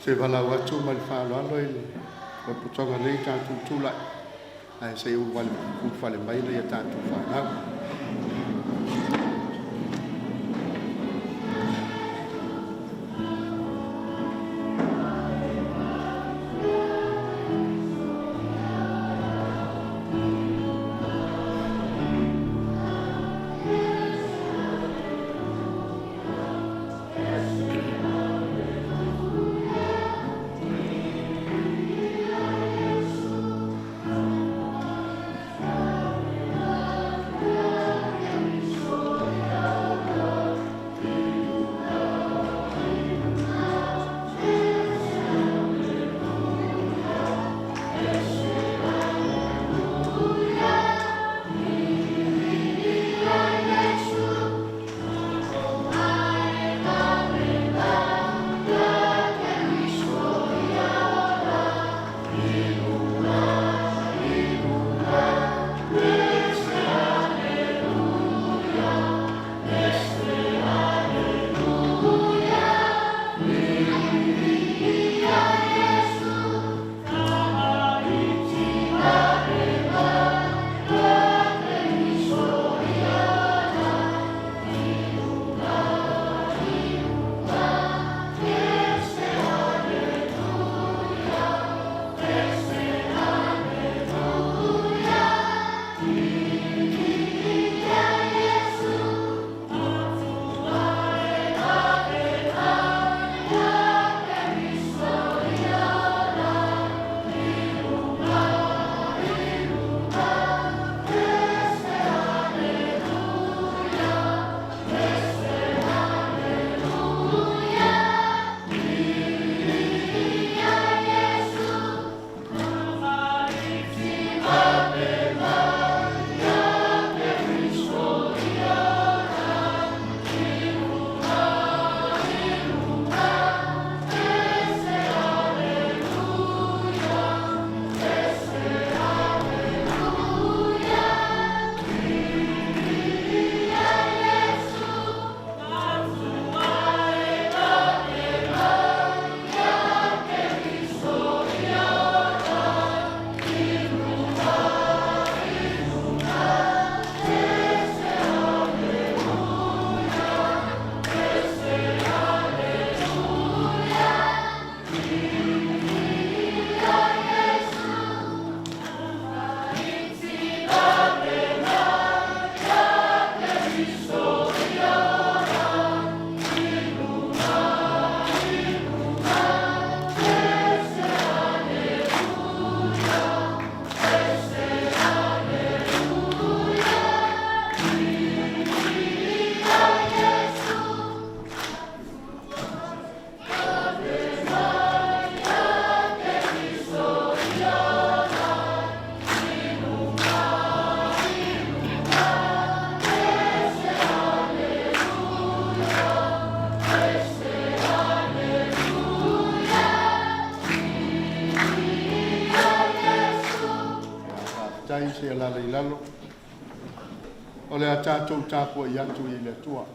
Te valaau atu ma le faaaloalo i le potopotoga o lenei tatou tulai, ae se i ulufale mai nai a tatou fanau. Faafetai. Se i alaala i lalo. O le a tatou tapuai atu i le Atua.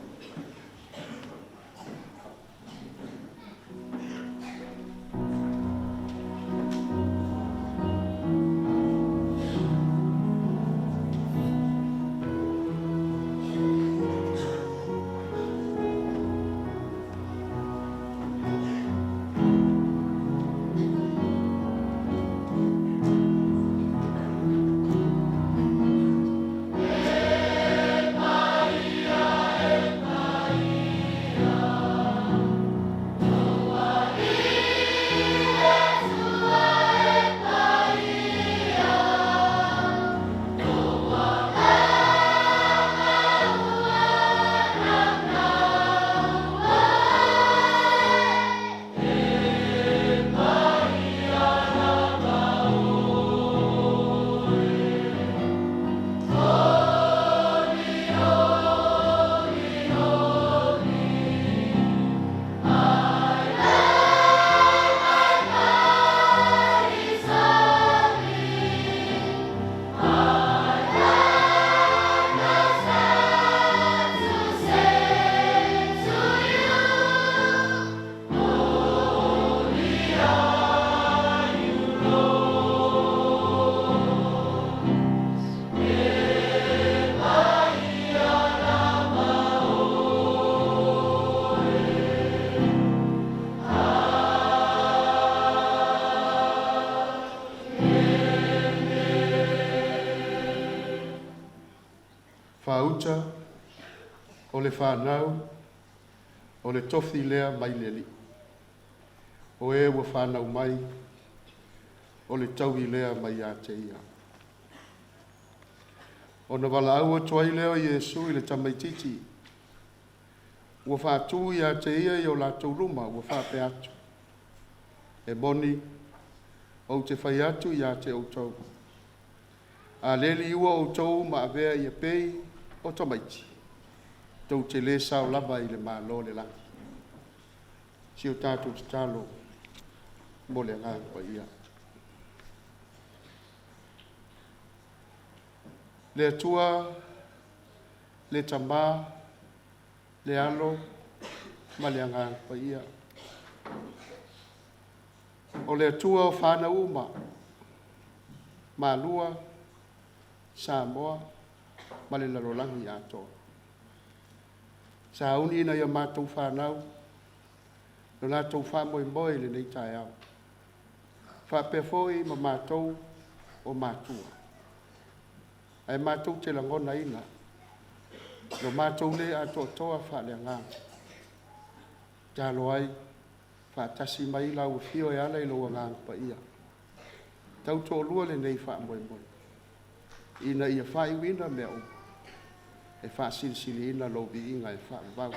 Fāuta o le fanau o le tofi lea mai le Alii. O e ua fanau mai o le taui lea mai ia te Ia. Ona valaau atu ai lea o Iesu i le tamaitiiti, ua faatu ia te ia i o latou luma, ua faapea atu, “E moni, ou te fai atu ia te outou, a le liua outou ma avea ia pei o tamaiti, tou te le sao lava i le Malo o le lagi.” Si o tatou tatalo mo le Agaga Paia. Le Atua, le Tamā, le Alo ma le Agaga Paia. O le Atua o fanau uma, Malua, Samoa ma le lalolagi atoa. Sauni nai a matou fanau, lo latou faamoemoe i lenei taeao, faapea foi ma matou o matua, ae matou te lagonaina lo matou le atoatoa faaleagaga. Tatalo ai, faatasi mai lau afio e ala i lou Agaga Paia, tautoalua lenei faamoemoe, ina ia faaiuina mea uma, e faasilisiliina lou viiga e faavavau.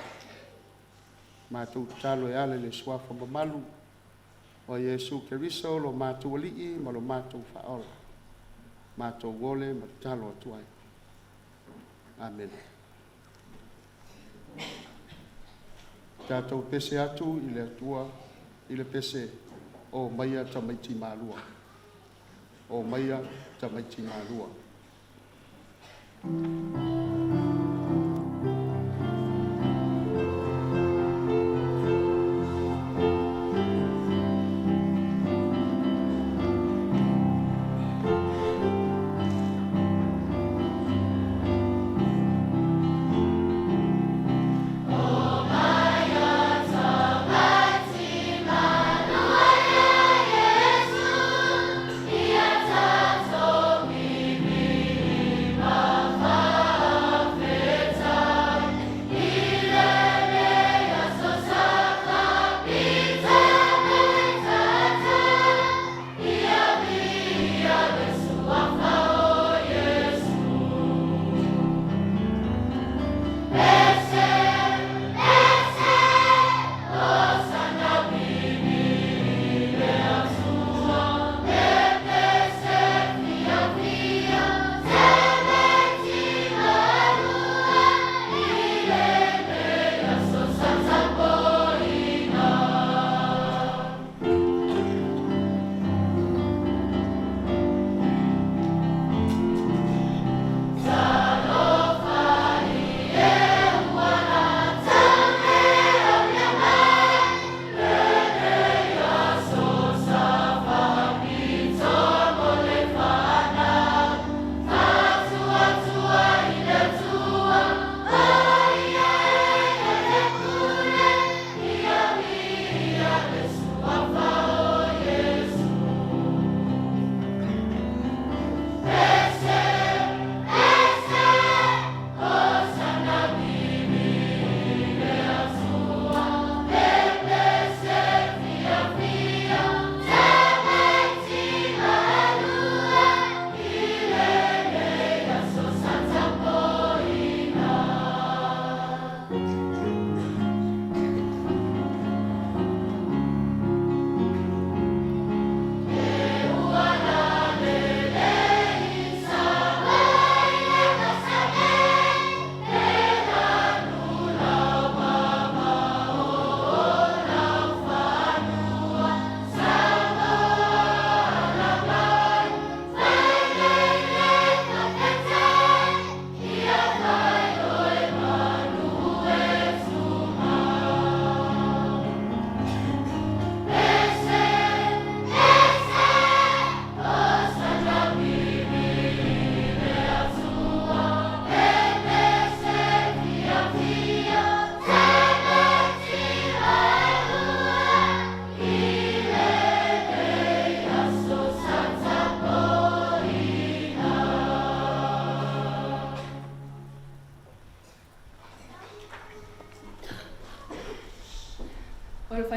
Matou tatalo e ala i le Suafa mamalu o Iesu Keriso lo matou Alii ma lo matou Faaola, matou ole ma tatalo atu ai. Amene. Tatou pese atu i le Atua i le pese, “O maia tamaiti malua. O maia tamaiti malua.” Ia tatou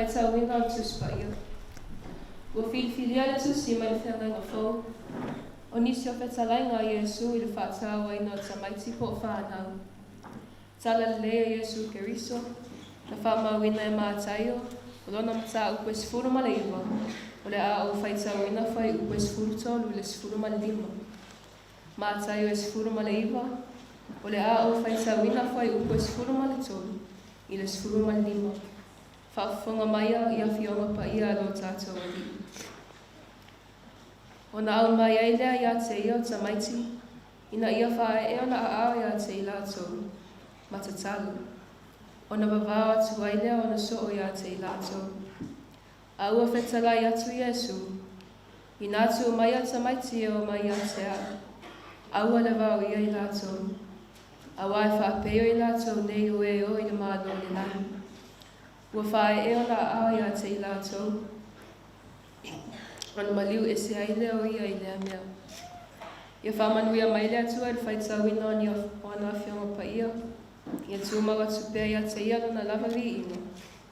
Faitauina o le Tusi Paia. Ua filifilia le Tusi mai le Feagaiga Fou. O nisi o fetalaiga a Iesu i le faatauaina o tamaiti po o fanau. Tala Lelei a Iesu Keriso, na faamauina e Mataio, o lona mataupu e 19, o le a ou faitauina fuaiupu e 13 i le 15. Mataio e 19, o le a ou faitauina fuaiupu e 13 i le 15. Faafofoga maia i Afioga Paia a lo tatou Alii. Ona aumai ai lea ia te ia o tamaiti, ina ia faaee ona aao ia te i latou, ma tatalo. Ona vavao atu ai lea ona soo ia te i latou. A ua fetalai atu Iesu, Inā tuu maia tamaiti e oo mai ia te au, aua le vaoia i latou, auā e faapei o i latou nei o e o i le Malo o le lagi. Ua faaee ona aao ia te i latou, ona maliu ese ai lea o ia i lea mea. Ia faamanuia mai le Atua i le faitauina o ni o ana Afioga Paia, ia tumau atu pea ia te ia lona lava viiga,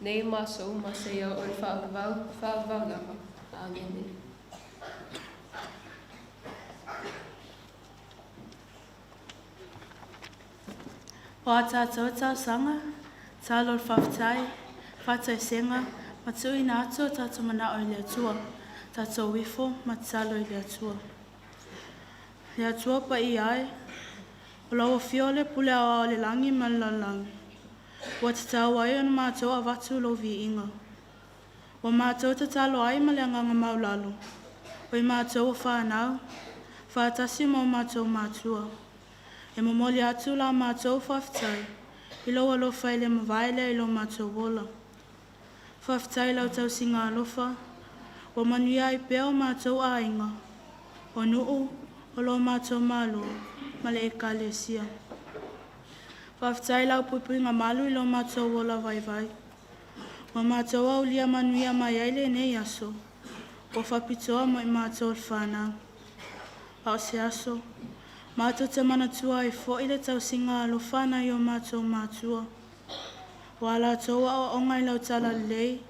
nei ma aso uma seia oo i le faavavau, faavavau lava. Amene. O a tātou talosaga, talo le faafetai, faataisega, ma tuuina atu o tātou manao i le Atua, tātou ifo ma tatalo i le Atua. Le Atua paia e, o lau afio le pule aoao o le lagi ma le lalolagi, ua tatau ai ona matou avatu lou viiga. Ua matou tatalo ai ma le agaga maulalo, o i matou o fanau, faatasi ma o matou matua. E momoli atu la matou faafetai i lou alofa e le mavae lea i lo matou ola. Faafetai i lau tausiga alofa, ua manuia ai pea o matou aiga, o nuu, o lo matou Malo ma le Ekalesia. Faafetai i lau puipuiga malu i lo matou ola vaivai. Ua matou aulia manuia mai ai lenei aso, ua faapitoa mo i matou le fanau. A o se aso, matou te manatua ai foi le tausiga alofa nai o matou matua. Ua a latou aoaoga i lau talalelei,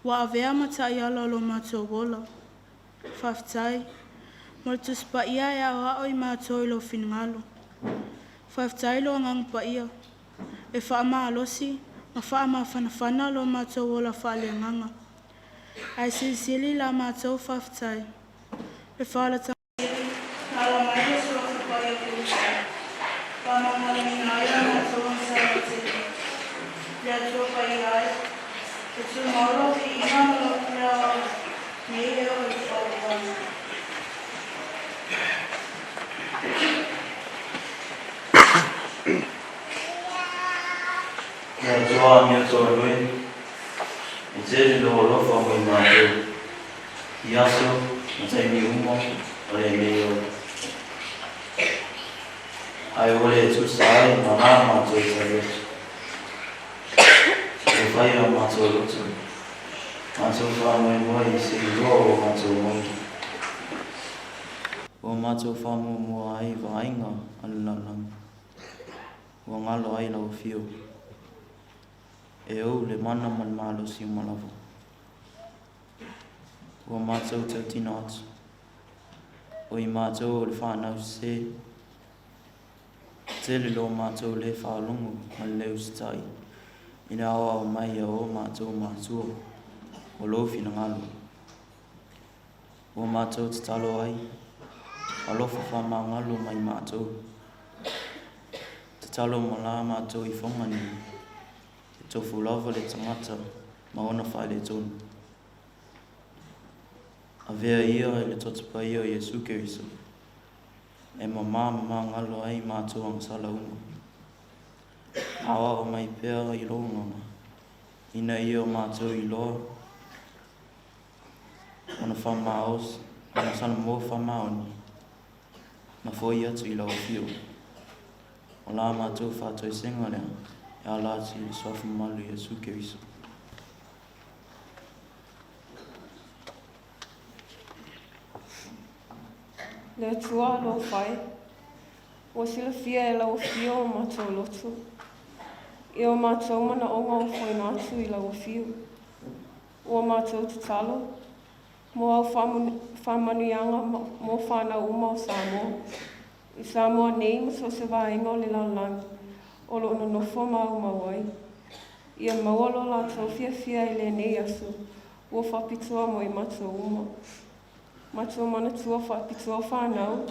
ua avea ma taiala o lo matou ola. Faafetai mo le Tusi Paia e aoao i matou i lou finagalo. Faafetai i lou Agaga Paia e faamalosi ma faamafanafana lo matou ola faaleagaga. Ae silisili la matou faafetai le faalata na ala mai le Suafa Paia o Keriso, faamagaloina ai la matou agasala tele. Le Atua Paia e, e tumau lau viiga ma lau pule aoao nei e oo i le faavavau. Le Atua amiotonu e, e tele lou alofa mo i matou, i aso ma taimi uma o lenei ola. Ae ua le tusa ai ma la matou tali atu. Ua fai o matou loto, matou faamoemoe i se iloa o matou moni. Ua matou faamuamua ai vaaiga a le lalolagi, ua galo ai lau afio. E ou le mana ma le malosi uma lava. Ua matou tautino atu, o i matou o le fanau sese, tele lo matou le faalogo ma le le usitai i le aoao mai a o matou matua o lou finagalo. Ua matou tatalo ai, alofa faamagalo mai matou. Tatalo ma la matou i Foga nei, e tofu lava le tagata ma ona faaletonu. Avea ia i le Toto Paia o Iesu Keriso, e mamā ma magalo ai matou agasala uma. Aoao mai pea i lou Agaga, ina ia o matou iloa ona faamaos, ona salamo faamaoni, ma foi atu i lau afio. O la matou faatoesega lea e ala atu i le Suafa mamalu Iesu Keriso. Le Atua alofa e, ua silafia e lau afio o matou loto, i o matou manaoga ua foina atu i lau afio. Ua matou tatalo mo au faamanuiaga mo fanau uma o Samoa, i Samoa nei ma so o se vaega o le lalolagi o lo o nonofo ma aumau ai. Ia maua lo latou fiafia i lenei aso ua faapitoa mo i matou uma. Matou manatua faapitoa fanau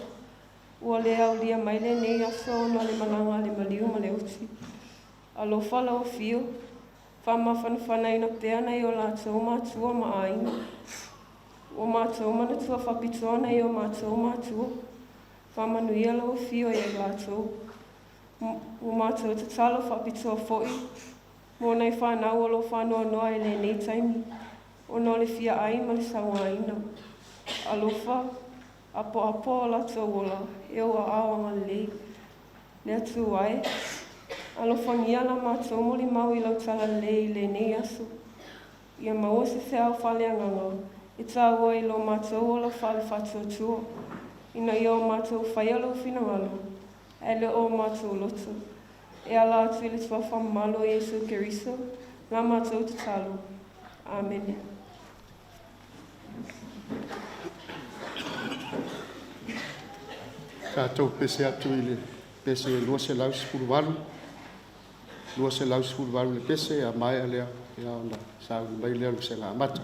ua le aulia mai lenei aso ona o le malaga a le maliu ma le oti. Alofa lau afio, faamafanafanaina pea nai o latou matua ma aiga. Ua matou manatua faapitoa nai o matou matua, faamanuia lau afio ia i latou. Ua matou tatalo faapitoa foi mo nai fanau o lo o faanoanoa i lenei taimi ona o le fia ai ma le sauaina. Alofa, apoapoa o latou ola e ou aao agalelei. Le Atua e, alofagia la matou molimau i lau talalelei i lenei aso. Ia maua se feau faaleagaga e taua i lo matou ola faale-faatuatua, ina ia o matou faia lou finagalo, ae le o matou loto. E ala atu i le suafa mamalu o Iesu Keriso, la matou tatalo. Amene. Tatou pese atu i le pese 218, 218 le pese, a maea lea, ia ona sauni mai lea o le Vasega Amata.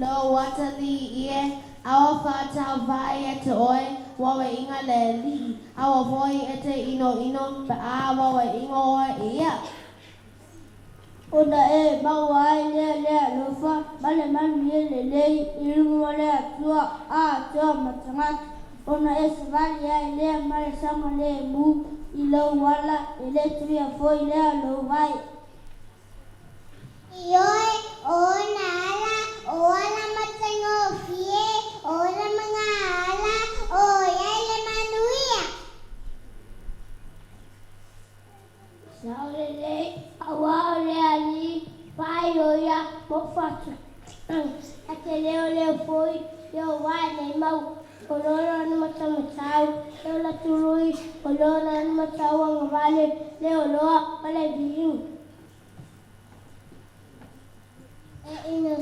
Lo watali ie, awa whātau vai e te oe, wawe inga le li'i, awa voi e te ino ino, pe a wawe ingo oe ia. Ona e maua ai lea lea alofa ma le manuia lelei i luga o le Atua atoa ma tagata. Ona e savali ai lea ma le saogalemu i lou ala, e le tuia foi lea lou ai. Ioe, o ona ala, o ona matagofie, o ona magaala, o iai le manuia. Saolelei, auā o le Alii, faailoia mo fatu. E te leoleo foi i o wae nei mau, o lona na matamatau, leo latului, o lona na matau agavale, leo loa ma le viiga. E ino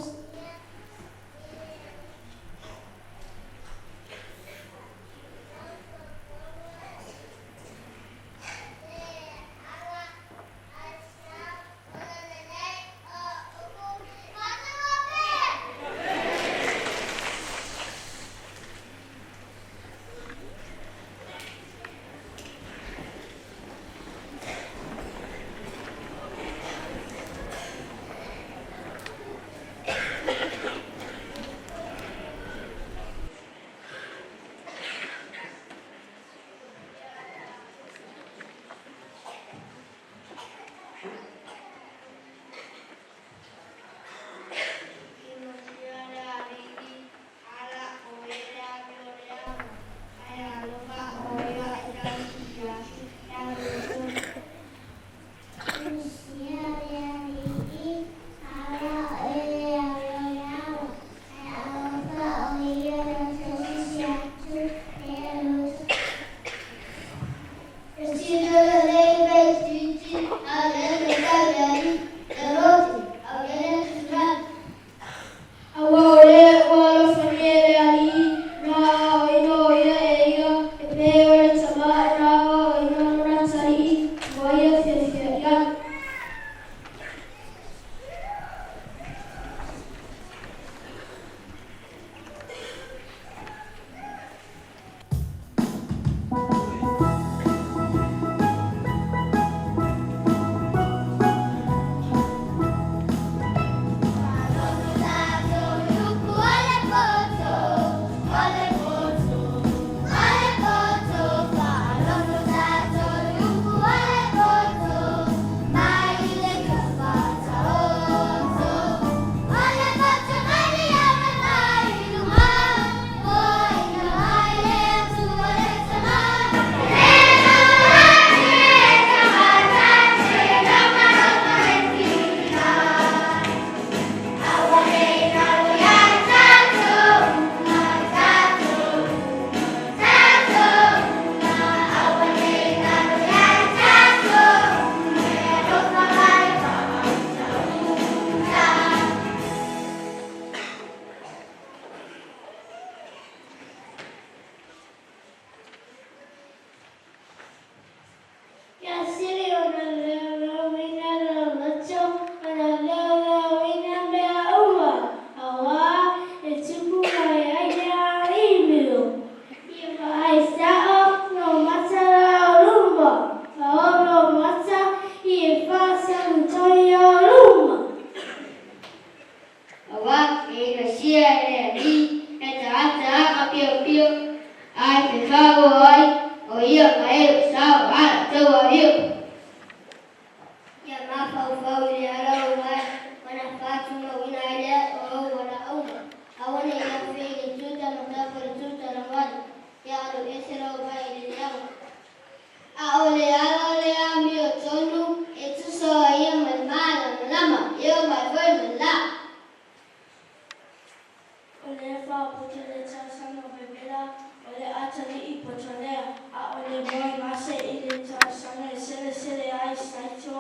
le moe gase i le talosaga e selesele ai saito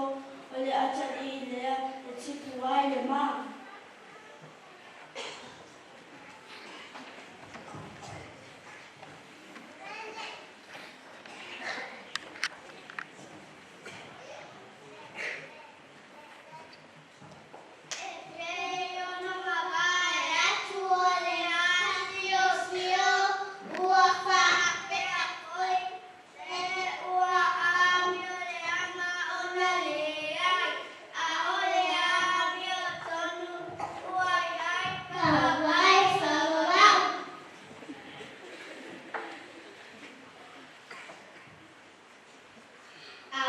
o le atalii lea e tipu ai le ma.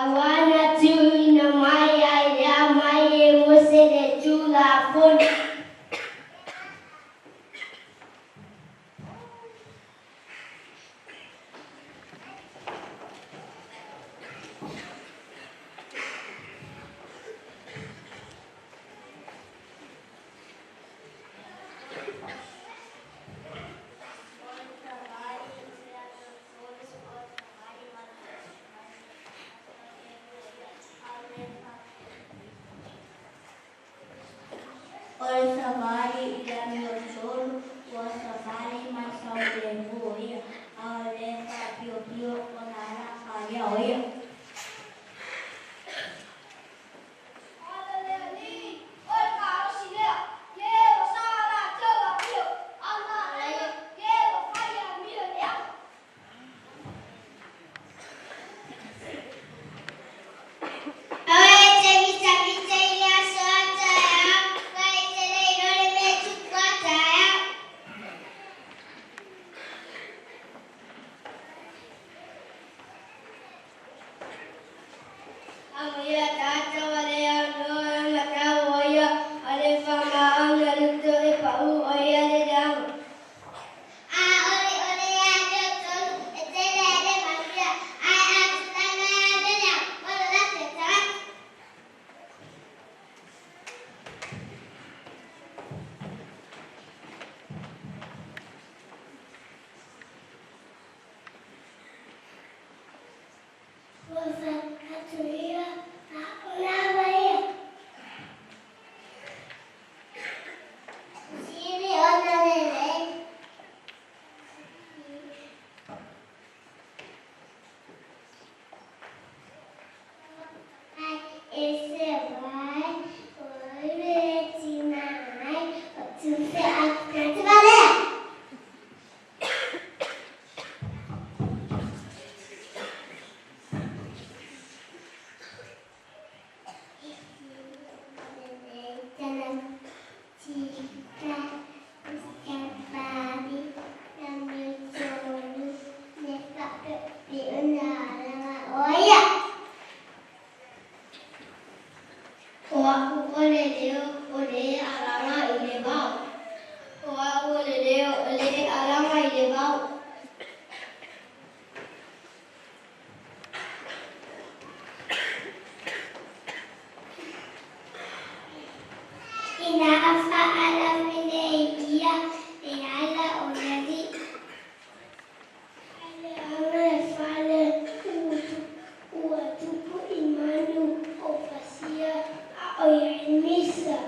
Awana tuina mai ai lea mai e Mose le Tulafono. O le savali i le amiotonu, ua savali ma saogalemu o ia, a o le faapiopio ona ala aia o ia. O a'u o le leo o le alaga i le vao. O a'u o le leo o le alaga i le vao. Ina fa'alavene ia e ala o le alii. Aleaga e fale ua tupu i manu o pasia a o iai misa.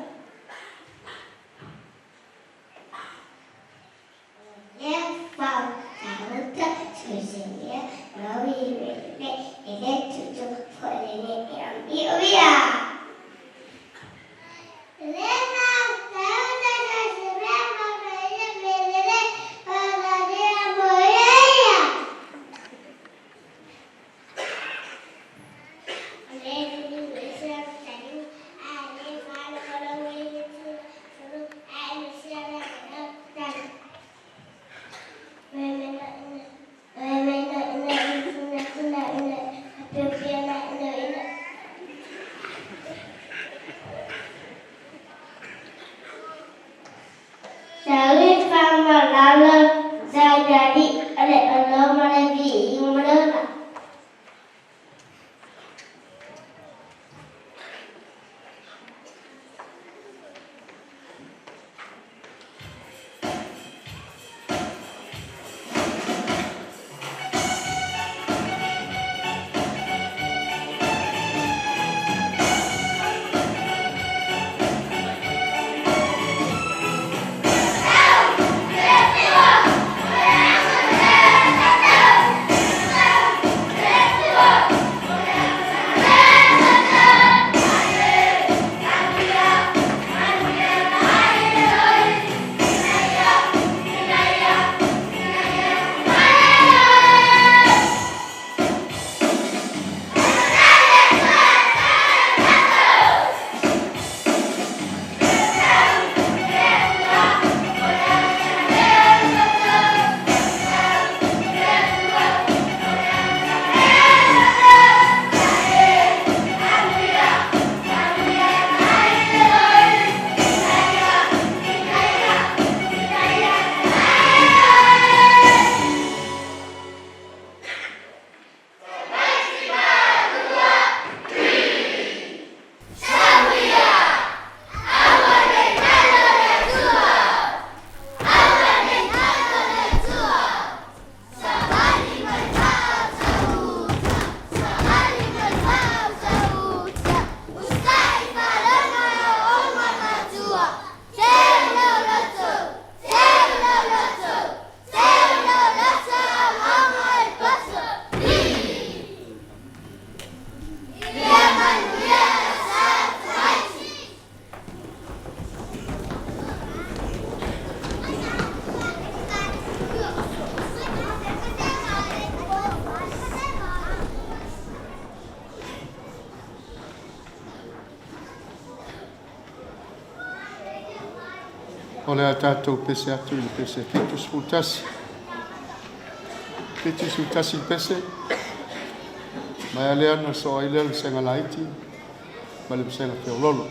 O le a tatou pese atu i le pese 71. 71 le pese. Mai alea na so ai lea le senga laiti ma le senga feololo.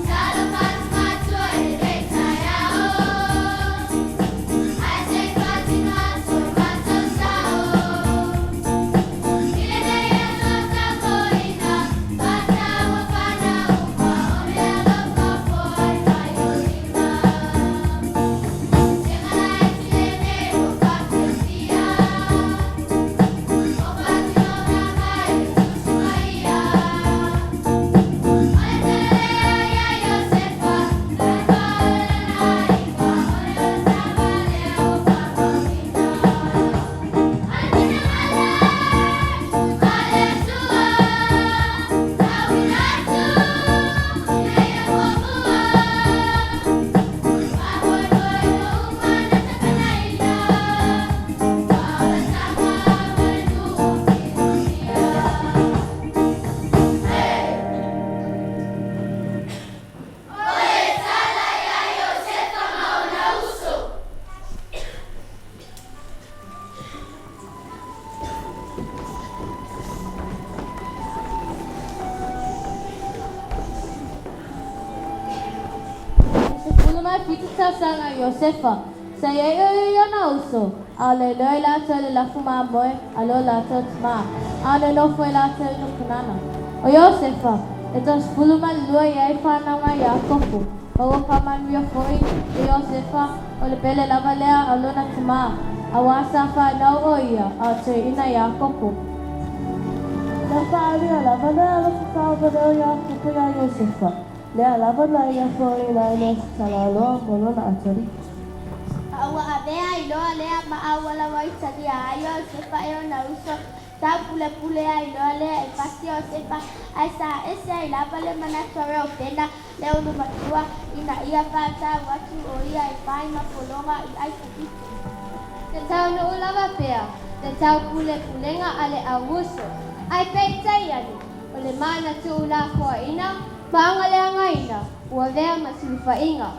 Talo 7 tausaga o Iosefa, sa i ai o ia i ona uso, a o lailoi latou i le lafu mamoe a lo latou tamā, a o nonofo ai latou i Kanana. O Iosefa, e 32 i ai fanau a Iakopo, ma ua faamanuia foi e Iosefa, o le pele lava lea a lona tamā, auā sa fanau o ia a o toeaina Iakopo. Na faaalia lava le alofa faavalea o Iakopo iā Iosefa, lea lava na ia foaiina ai le aso talaloa mo lona atalii. A ua avea ai loa lea ma auala ua italia ai Iosefa e ona uso, taupulepule ai loa lea e pasi Iosefa, ae sa ese ai lava le manatu a Reubena le ulumatua, ina ia faatau atu o ia e fai ma pologa i Aikupito. Le taunuu lava pea le taupulepulega a le au uso, ae peitai ane, o le mana tuulafoaiina ma agaleagaina ua avea ma sulufaiga.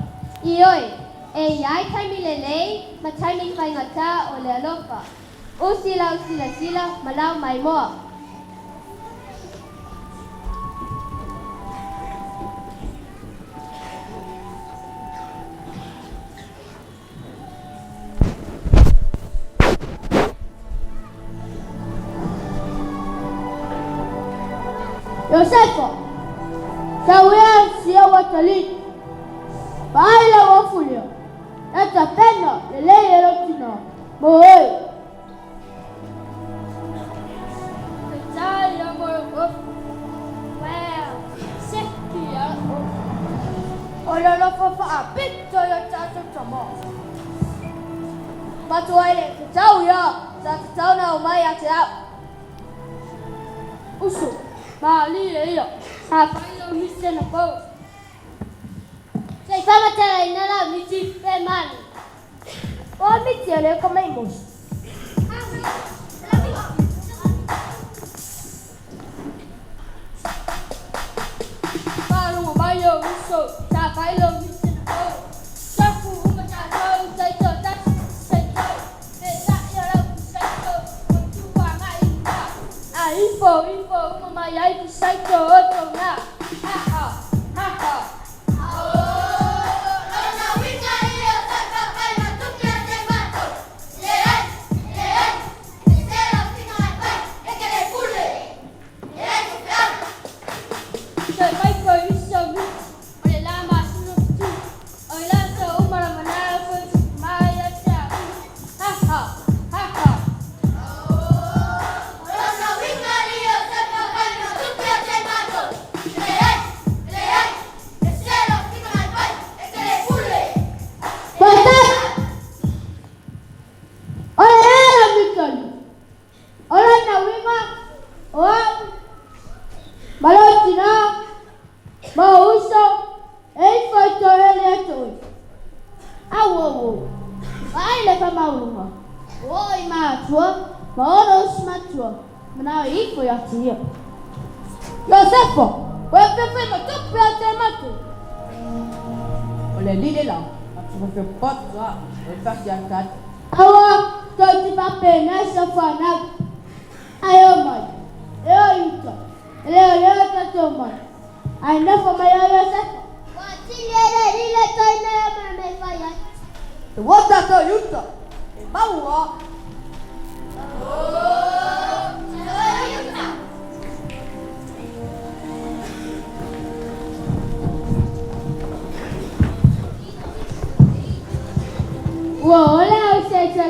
Ioe, e i ai taimi lelei ma taimi faigatā o le alofa. Usi lau silasila ma lau maimoa. Iosefa, sau ea si ou atalii, vaai lau ofu lea, na tapena lelei e lou tinā mo oe. Fetai ia mo lou ofu. Well, seki ia lou ofu. O le alofa faapito i o tatou tamā. Matou ai le fetau ia, sa tatau ona omai ia te au. Uso, malie ia, sa fai lou misi anapo. Se i faamatalaina lau miti pe manu. O miti o lea ka mai mosi. Faalogo mai lou uso, sa fai lou misi anapo. Tofu uma tatou, taitoatasi, taitoi. Peitai o lau pusaito, ua tu agai i luga. A ifo, ifo uma mai ai pusaito o tou na. Ha ha, ha ha. Toe mai foi isi au miti, o le la masina o fetu. O i latou uma lava na foi tupu mai ia te au. Ha ha, ha ha. Faatasi! O le a lau mitoli? O lona uiga, o au, ma lou tinā, ma ou uso, e ifo i toele ia te oe. Auauo! Vaai le faamaualuga, ua oo i matua ma ona uso matua, manao e ifo ia te ia. Iosefa, ua e fefe ma tupe ia te matou. O le alii le la, ma te fefepoto a, o le fasi a tatou. Aua tou te faapena i sau fanau, Ae omai, e o i uta, e leoleo tatou mai. Ae nofo mai o Iosefa. Ua tili e le alii le toina e o ma mea e fai ai. E o tatou i uta, e mau a. Ua ola o Iosefa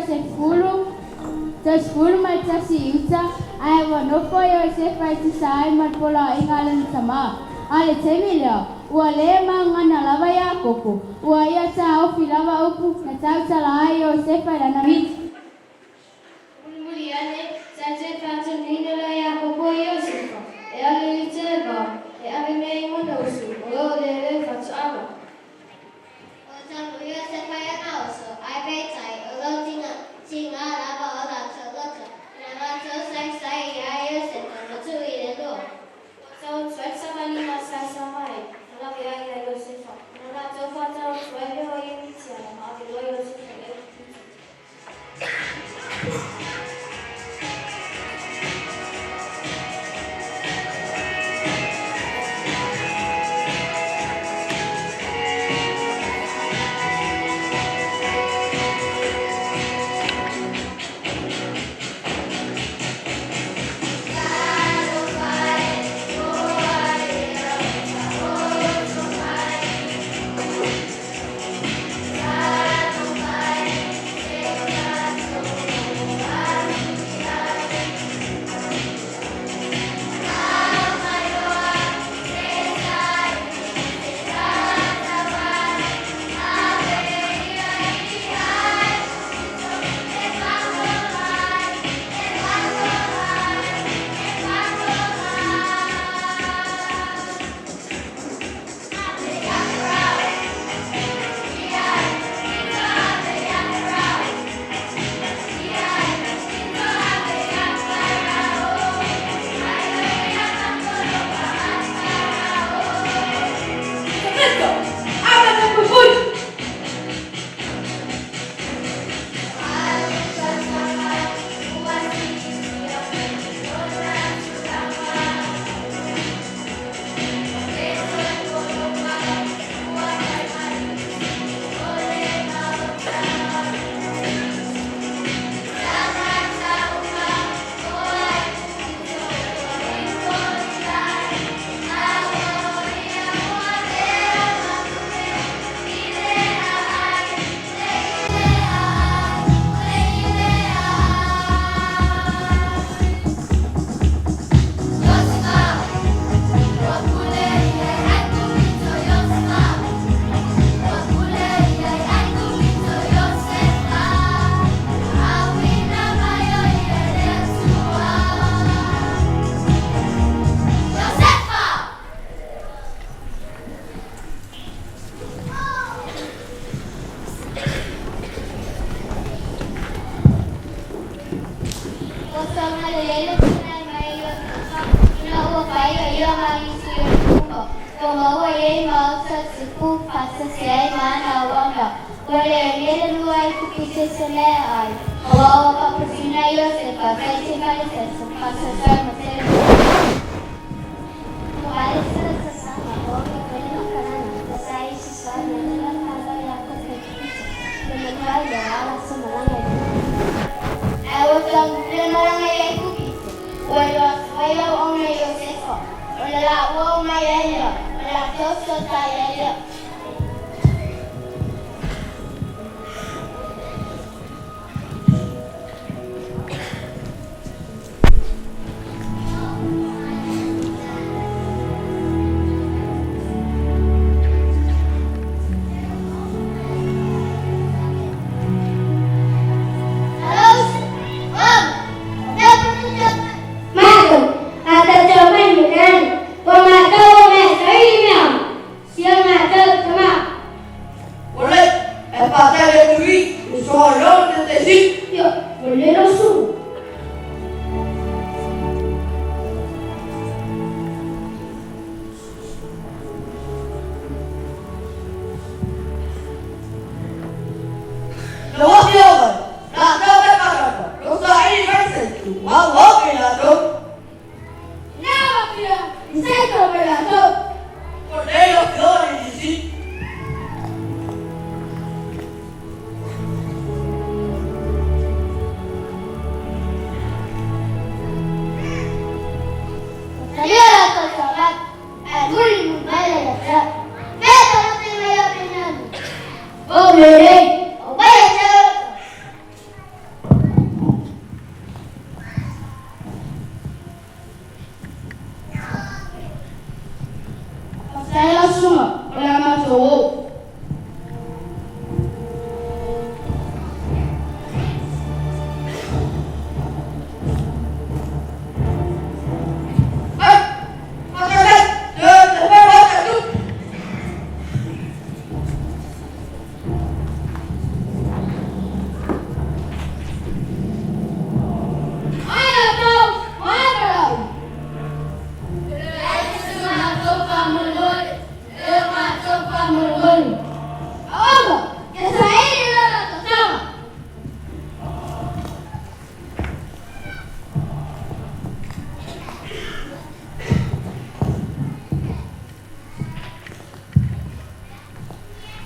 11 i uta, ae ua nofo Iosefa e tusa ai ma le poloaiga a lona tamā. A o le taimi lea, ua le magana lava Iakopo, ua ia taofi lava upu na tautala ai Iosefa i lana miti. Mulimuli ane, sa toe faatonuina loa Iakopo e Iosefa, e alu i uta le vao, e ave mea i ona uso o lo o leoleo faatoaga. Ua taunuu Iosefa i ona uso, ae peitai, o lo o tiga lava o latou loto, ina latou saisai iā Iosefa ma tuu i le lua. Ua tau atu ai le savali masaesa mai, ma lawe ai iā Iosefa. Ona latou faatau atu ai lea o Iepitiana ma ave loa Iosefa i Aikupito. latou i ai le tulai mai o Iosefa, ina ua fai o ia ma nisi o Iakopo, ua maua i ai maota o tupu faatasi ai ma ana auauna. Ua le alia le lua Aikupito i se mea e ai, aua ua faaputuina e Iosefa taiti ma le feso, faasoasoa ma tele mea. Ae ua taugofie malaga i Aikupito, ua iloa atu ai auauna i Iosefa, ona laua omai ai lea, ona latou fesootai ai lea. Faafetai lau susuga, o le a matou o.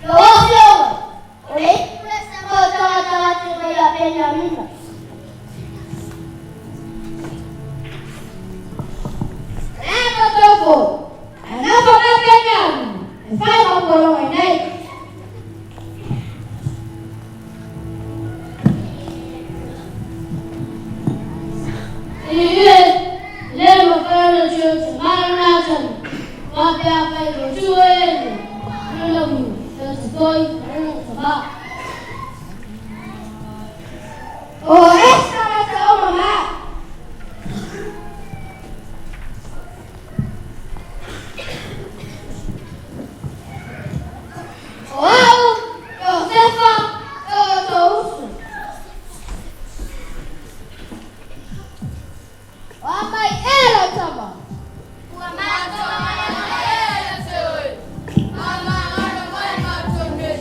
Lau Afioga, o le ipu le sama o tagata mai ia Peniamina. O esa tagata o mamā. O au, Iosefa, e o tou uso. O a mai ea lau tama? Ua matou malaga ea ia te oe, faamagalo mai matou nei.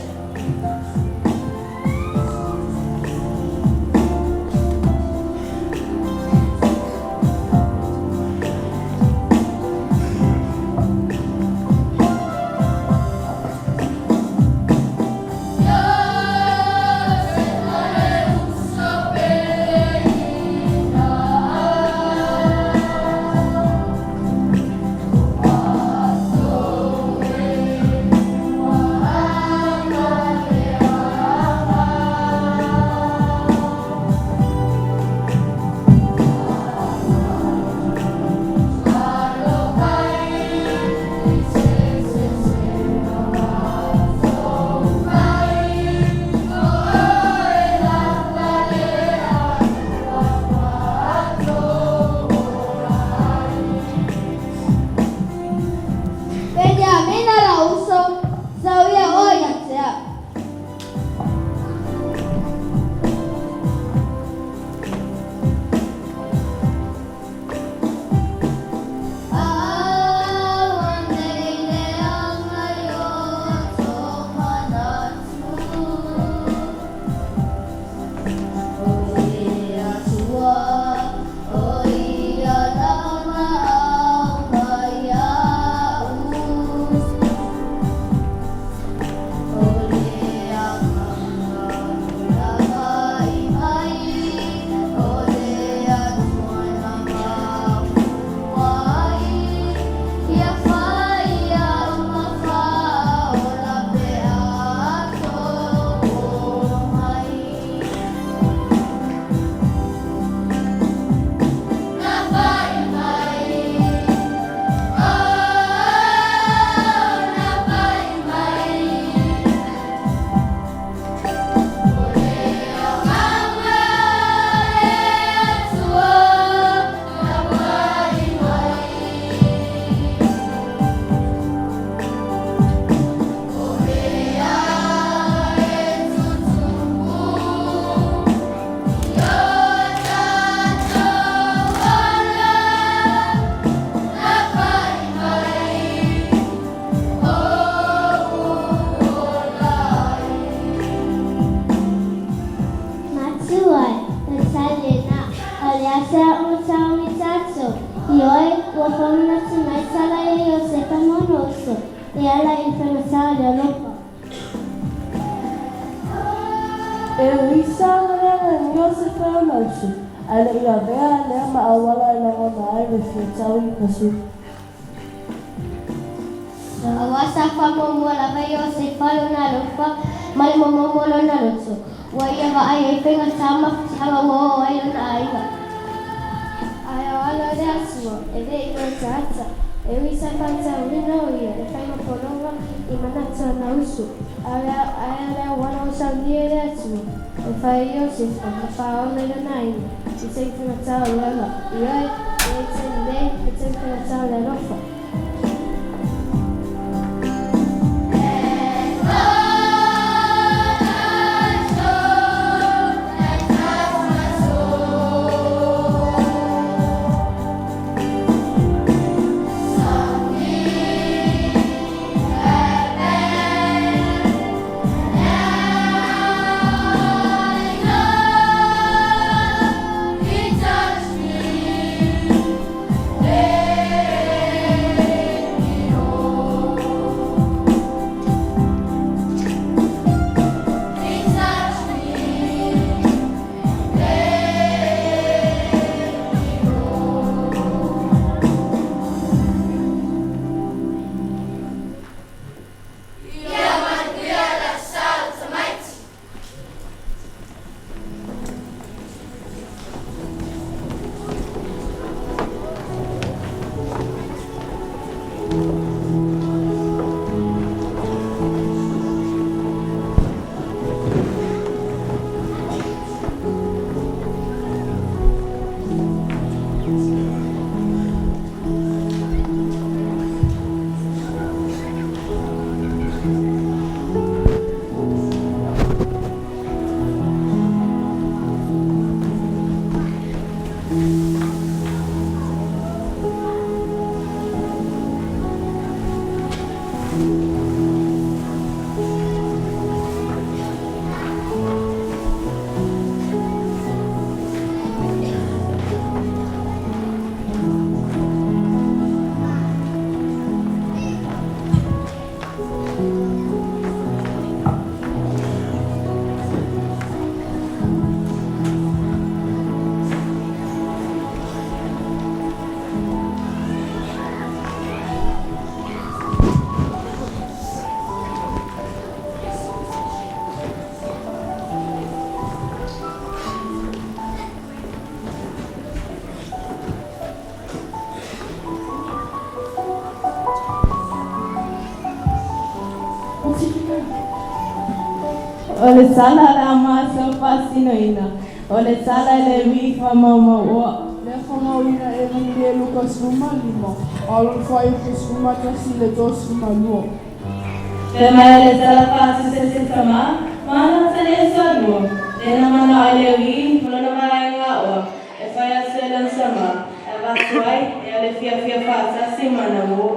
seasea ona taomi tatou? Ioe, ua faamanatu mai tala ia Iosefa ma ona uso, e ala i le faigata o le alofa. E ui sa galuega i Iosefa e ona uso, ae le i avea lea ma auala e lagona ai le fia tau i Pasui. Aua sa faamuamua lava Iosefa lona alofa ma le momomo o lona loto, ua ia vaai ai faigata mafatiaga ua oo ai lona aiga. Ae o alo o le Atua, e le i ataata, e ui sa faatauina o ia le faiga pologa i manatu o ona uso, ae o le auala ua saunia e le Atua, e fai e Iosefa ma faaola i lona aiga i taimi faigata o le ola, ioe, e i ai taimi lelei ma taimi faigata o le alofa. O le tala a le a matou faatinoina, o le tala e le uī faamaumauoa. Lea faamauina e Evagelia Luka 15, a o lona fuaiupu 11 i le 32. Fai mai le tala faatusa se tama, ma ana tane e toalua, lea na manao ai le uī ma lona vaega aoa e fai atu e lona tama, e avatu ai e o le fiafia faatasi ma ana uō.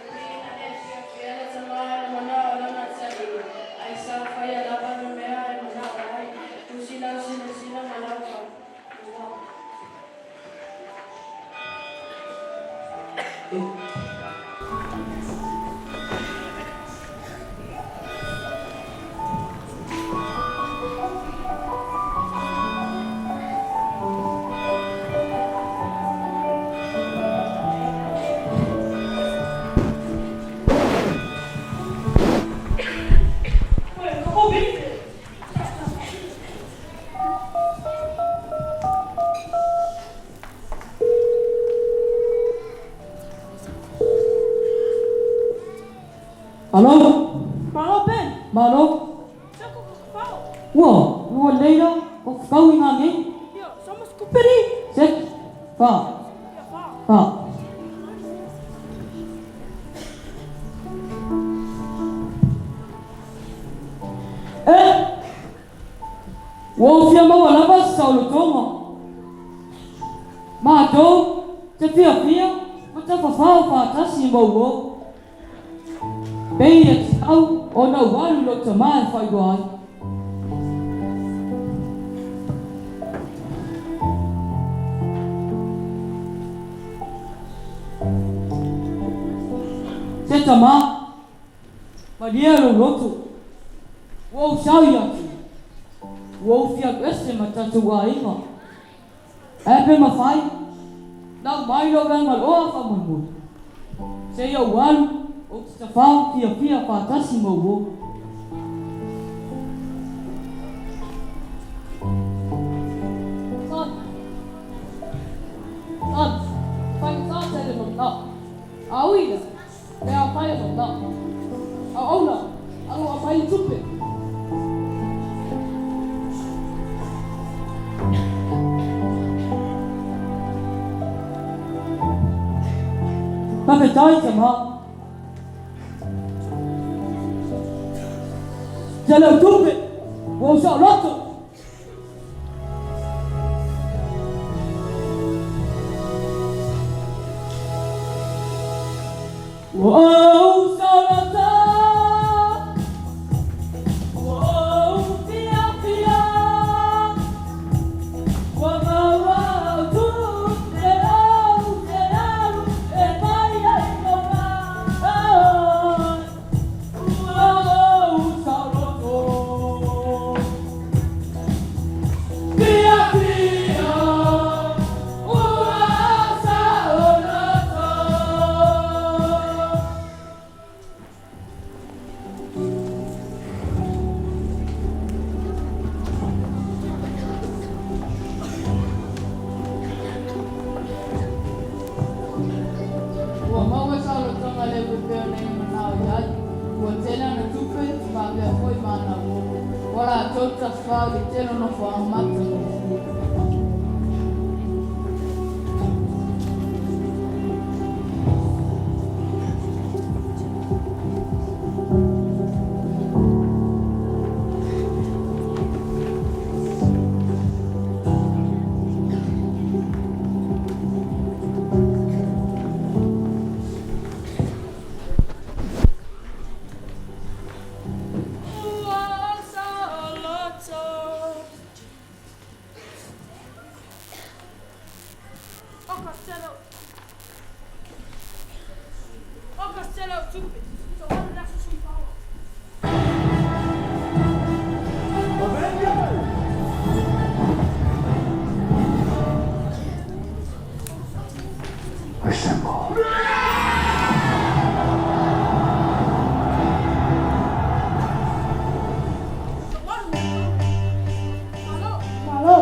E ui ina le fiafia le tama i le manao o lona atalii, ae sa faia lava le mea e manao ai, tusi lau silasila ma lau faamuamua. Malo. Malo Ben. Malo. Sako ko kafao. Ua, ua lei la, ko kau i ngā nei. Ia, sama skuperi. Sek, fa. Ia, fa. Fa. E! Ua ou fia maua lava se saolotoga. Matou te fiafia ma tafafao faatasi ma uou. Pei e tatau ona ou alu i lou tama e faailoa ai. tamā, malie lou loto, ua ou sau ia te ua ou fia alu ese ma tatou aiga. Ae pe mafai, lau mai lou agaloa faamolemole, seia ou alu ou te tafao fiafia faatasi ma uō. Son, son, faigata tele manao. A ui lea, pe afai o manao. Auauna, alo aumai le tupe. Faafetai tama. Tele o tupe, ua ou saoloto. Ua ou saoloto, ua ou fiafia, ua maua au tupe ou te alu e fai ai lou manaʻo. Ua ou saoloto. Fiafia, ua saoloto. Ua maua saolotoga le pepeo nei manao i ai, ua tele ana tupe, faapea foi ma ana uo. Ua latou tafafao i le tele o nofoaga matagofie. Ua saoloto. Malo!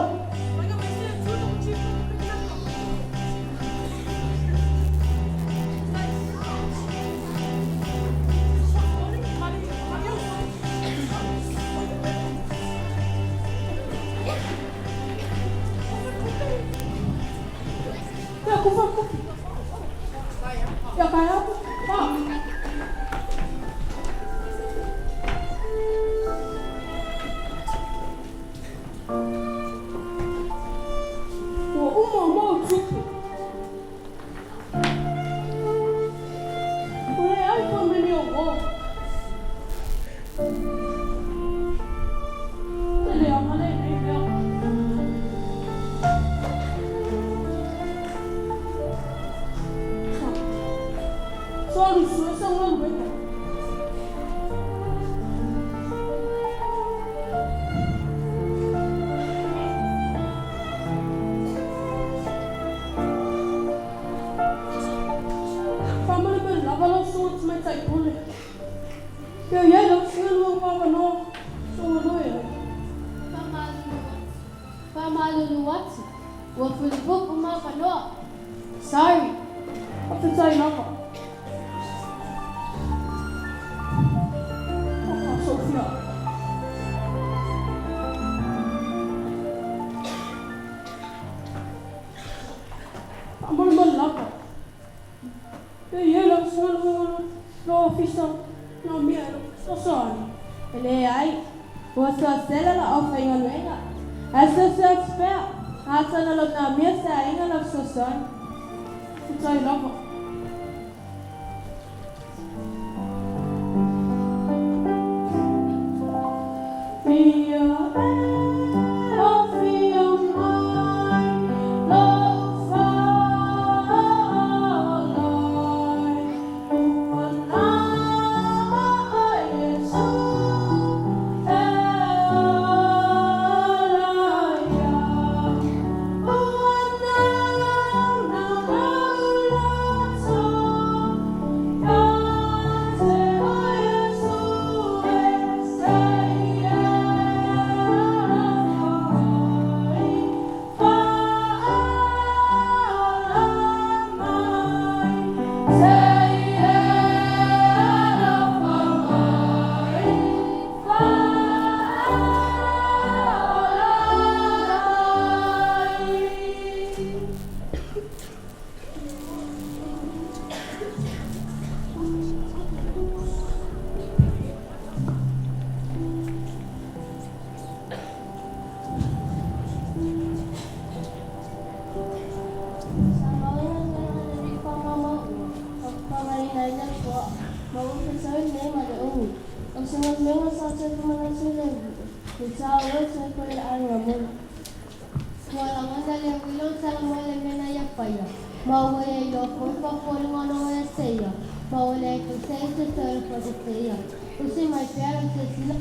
Ia kufa kufi. Ia kai atu. Pa. Ua uma o mau tupe. Ua leai foi mea o uō. Te leaga lenei mea. Sa alu sue sa galuega. Faamolemole lava lau susuga tamaitai pule. Pea i ai lau susuga lua o avanoa soa loa e ai. Faamalulu atu, ua fully book uma avanoa. Sorry. Faafetai lava. Papa Sophia. Faamolemole lava. Pea i ai lau susuga lua lou ofisa na mea e lou fesoasoani. E leai, ua toatele lau aufaigaluega. Ae silasila atu pea, atonu o lo o manaomia se aiga lau fesoasoani. Faafetai lava. Fia e afio mai lou falai, ua Sa ua sa ko le aiga mo. Ua lagona le uila o Salamo i le mea na ia faia, ma ua ia iloa foi faafoliga ona ua ia seia, ma ua leai foi se isi e toe alofa atu te ia. Usi mai pea lau silasila.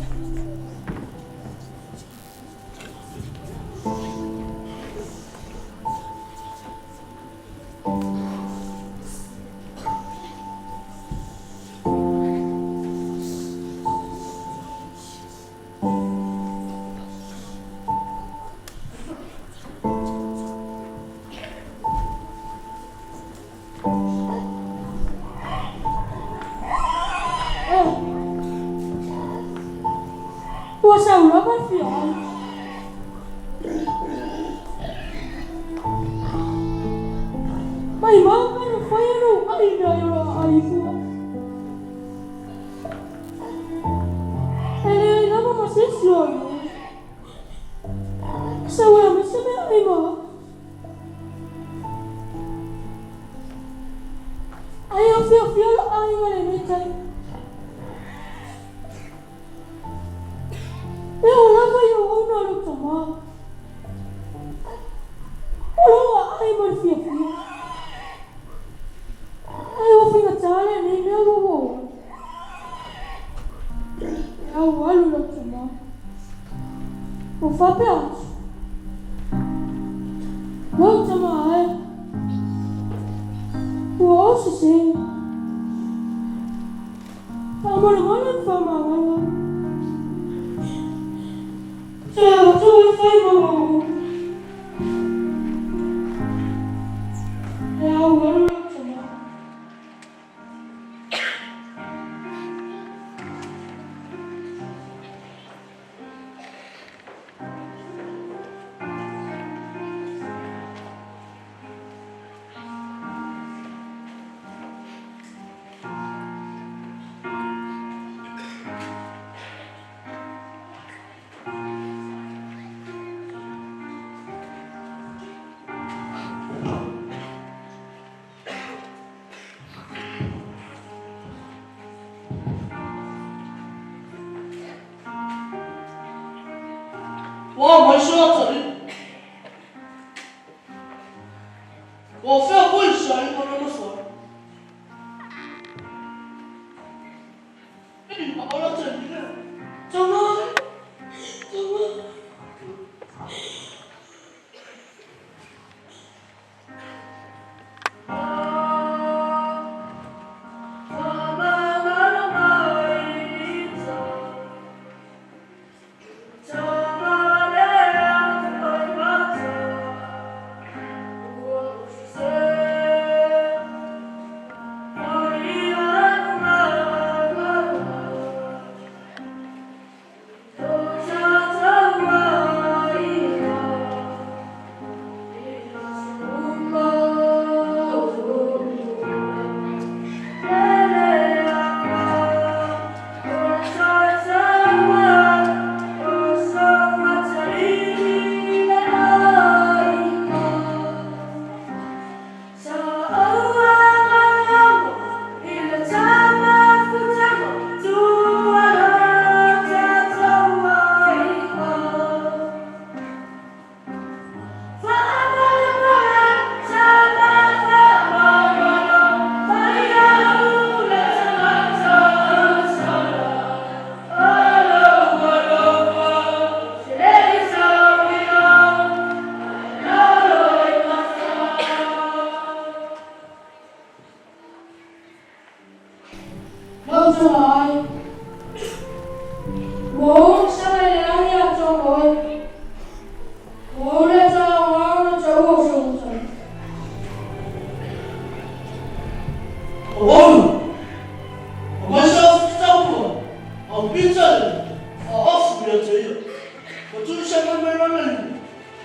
Ua sau lava le fia ai. Maimau pe na fai e lou ai mea i o lou aai ifua. E leai lava ma se isi o ai. Sau e aumai se mea ai ma au. Ai o fiafia lou aiga lenei taimi. E oo lava i auauna a lou tamā. O lou aai ma le fiafia. Ai ua faigata lenei mea ua ua oo ai. E aualu lou tamā. Ua faapea atu. Lou tamā e. Ua ou sesē. Faamolemole ma faamagalo. Toe outou e fai ma ou. E aualu lou tama. Ua mai se atalii. Ua fea foi se aiga lona fale. Aola taimi lea. Tama! Tama! Lau tama ai. Ua ou masala i le lagi atoa ma oe. Ua ou le taoga ona taua o sou matai. O Olu, aumai se ofu tataupua, au pizza lea, faaofu ia te ia. Ua tuu se mai mai lana lima,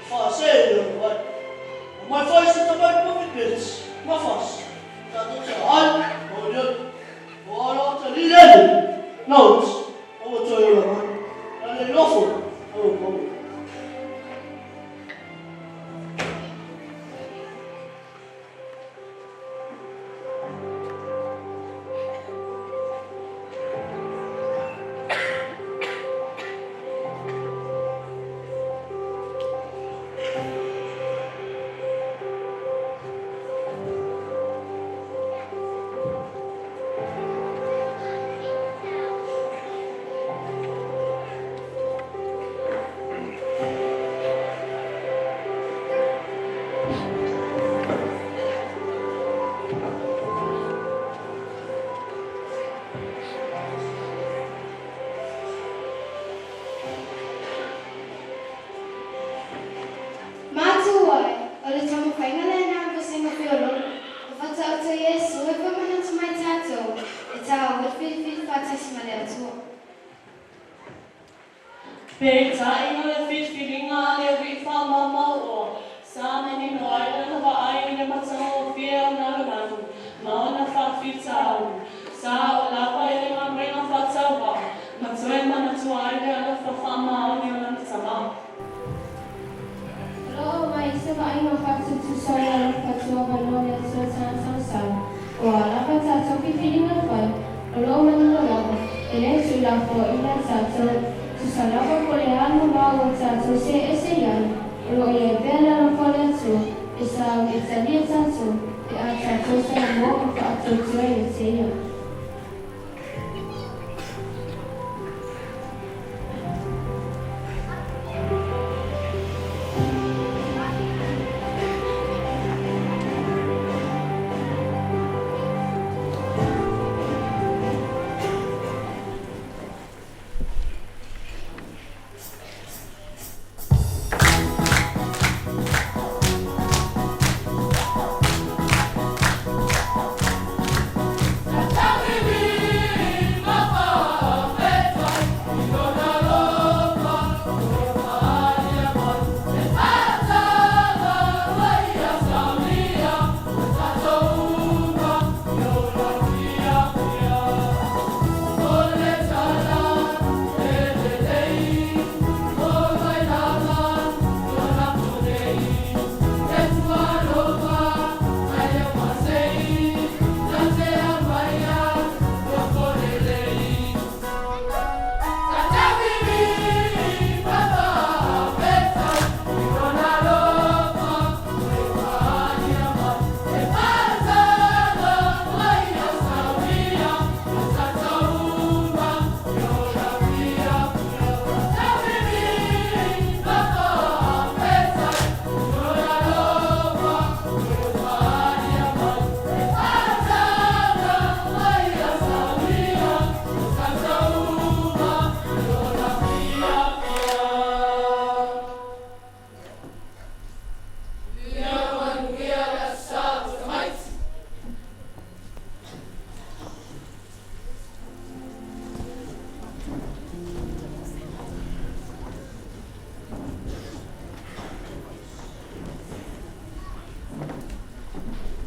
faasee i lona ai. Aumai foi se tamai povi peti, ma fasi, tatou te aai ma olioli. Ua ala atalii lele, notes, aua toe ola mai. Na le nofo, aua maua. Peitai o le filifiliga a le Alii faamaomaoa, sa manino ai lana vaai i le matagofie o lalolagi ma ona faafitauli. Sa oo lava i le galuega faatauvaa ma toe manatua ai le alofa faamaoni o lana Tamā. O lo o aumai se vaaiga faatusatusa o le alofa tuavanoa o le Atua tagata masalo, o a lava tatou filifiliga fai, o lo o manino lava, e le tuulafoaiina tatou, tusa lava po o le a le mamao ua tatou see ese i ai, o lo o i ai pea le alofa o le Atua e sauni e talia tatou pe a tatou salamo ma faatuatua ia te Ia.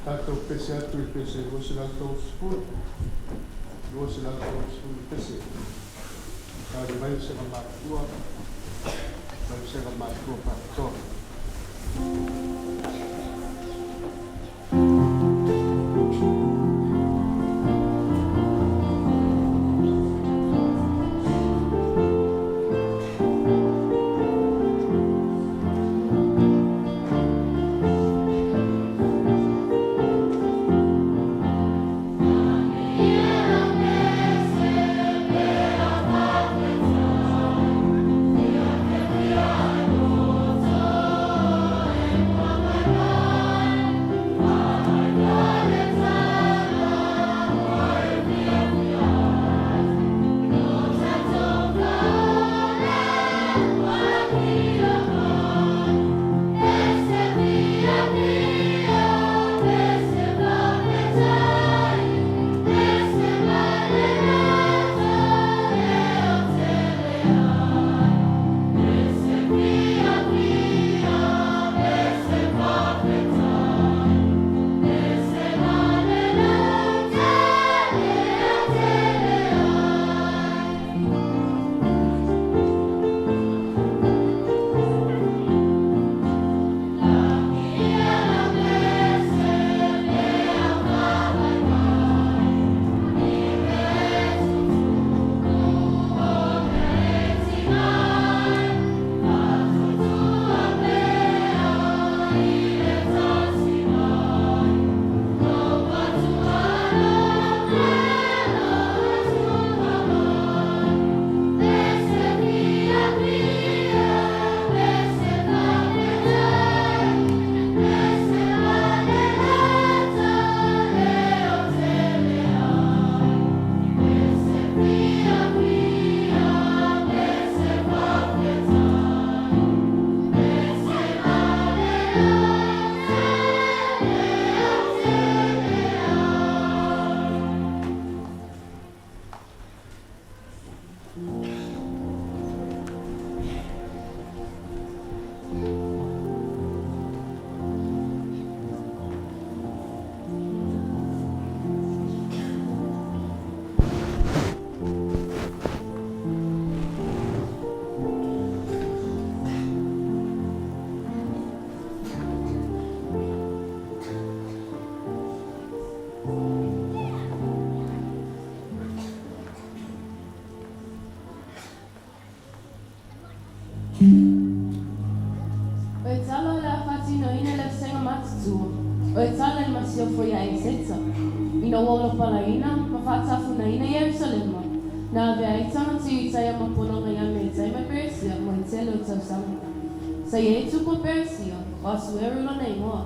Tatou pese atu i le pese 230, 230 pese. Tali mai se matua, mai se matua faapitoa. O e tala o le a faatinoina le vasega matutua, o e tala i le masiofo iā Eseta, ina ua olopalaina ma faatafunaina Ierusalema, na avea ai tagata Iutaia ma pologa iā Metai ma Peresia mo le tele o tausaga. Sa i ai tupu o Peresia, o Asueru lona igoa.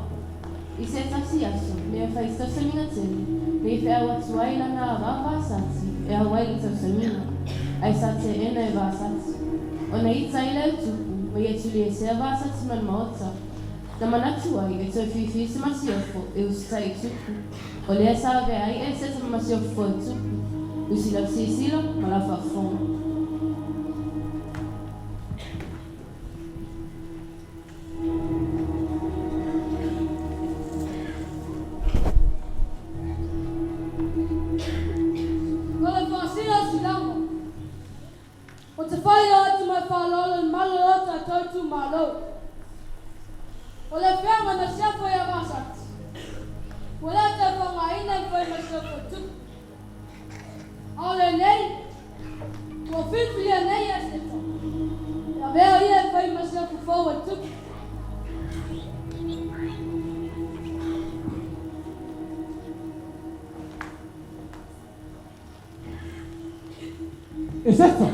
I se tasi aso, mea e fai i se tausamiga tele, me i feau atu ai lana ava Vasati e au ai le tausamiga, ae sa teena e Vasati. Ona ita ai lea o Tupu, ma ia tuliesea Vasati ma le maota. Na manatu ai e toe fifi se masiofo e usitai i Tupu, o lea sa avea ai Eseta ma masiofo foi o Tupu, usi lau silasila ma lau faafofoga. Ko le faasia o Silago, o te whaia atu mai whaalolo i malo o tātou itumalo. O le feaga na siafa ia Vasati, ua le toe faaaogaina e fai ma siafa tupu. A o lenei, ua filifilia nei e Seta, e avea ia e fai ma siafa fou e tupu. E Seta,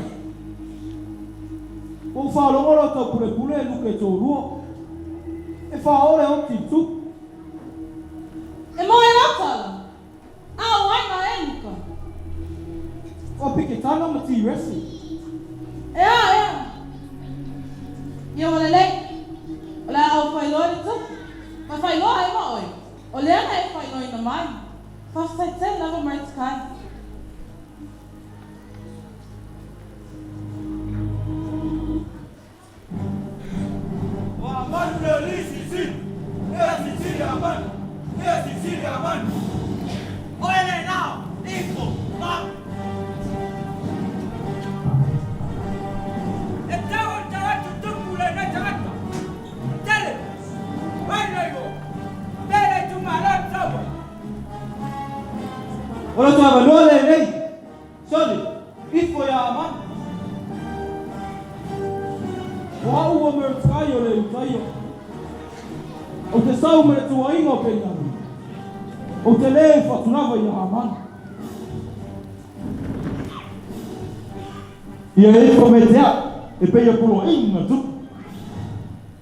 ua ou faalogo lau taupulepule e luke i toalua, e faaole oti i tupu. E moe lau tala, a o ai na e Luka? O Piketana ma Tiresi. Ea, ea. Ia ua lelei. O le a ou faailoa i le tupu. Ma faailoa ai ma oe, o lea na e faailoaina mai. Faafetai tele lava Mordecai. Ua manu le alii silisili, ea silisili a manu, ea silisili a manu. Oe le nao, ifo, ma. E tau o le tagata tupu lenei tagata. Tele, mai le igoa, tele itumalo le taua. O le toe avanoa lenei, Soli, ifo iā Amani. O au ua Mordecai o le Iutaia. Ou te sau ma le tuuaiga o Peniamina. Ou te lē faatulava iā Amani. Ia ifo me te au, e pei e poloaiga tupu.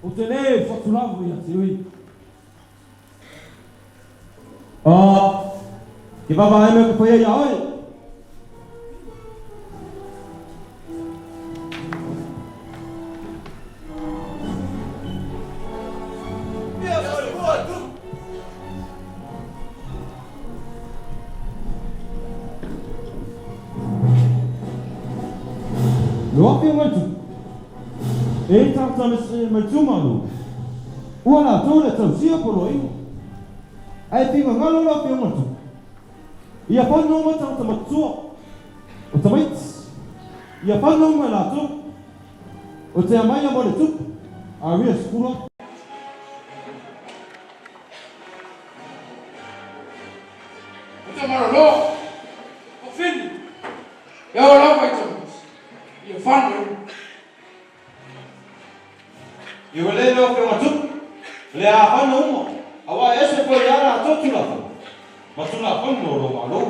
Ou te lē faatulava ia te oe. Ah, ke vava ai mea ke whaia ia oe. Lo afi mai tu. E tata mai tu malu. Ua latou le tausia poloaiga, ae figagalo le afioga tupu. Ia whanau mai tangata matua o tamaiti, ia whanau mai latou o te amaia mo le tupu a ria sekula. O te malolo o Fini, e o lava i tamaiti, ia whanau. I ua lei leo afioga tupu, le aafana uma, auā e ese foi iā latou Tulafono, ma Tulafono o lou Malo.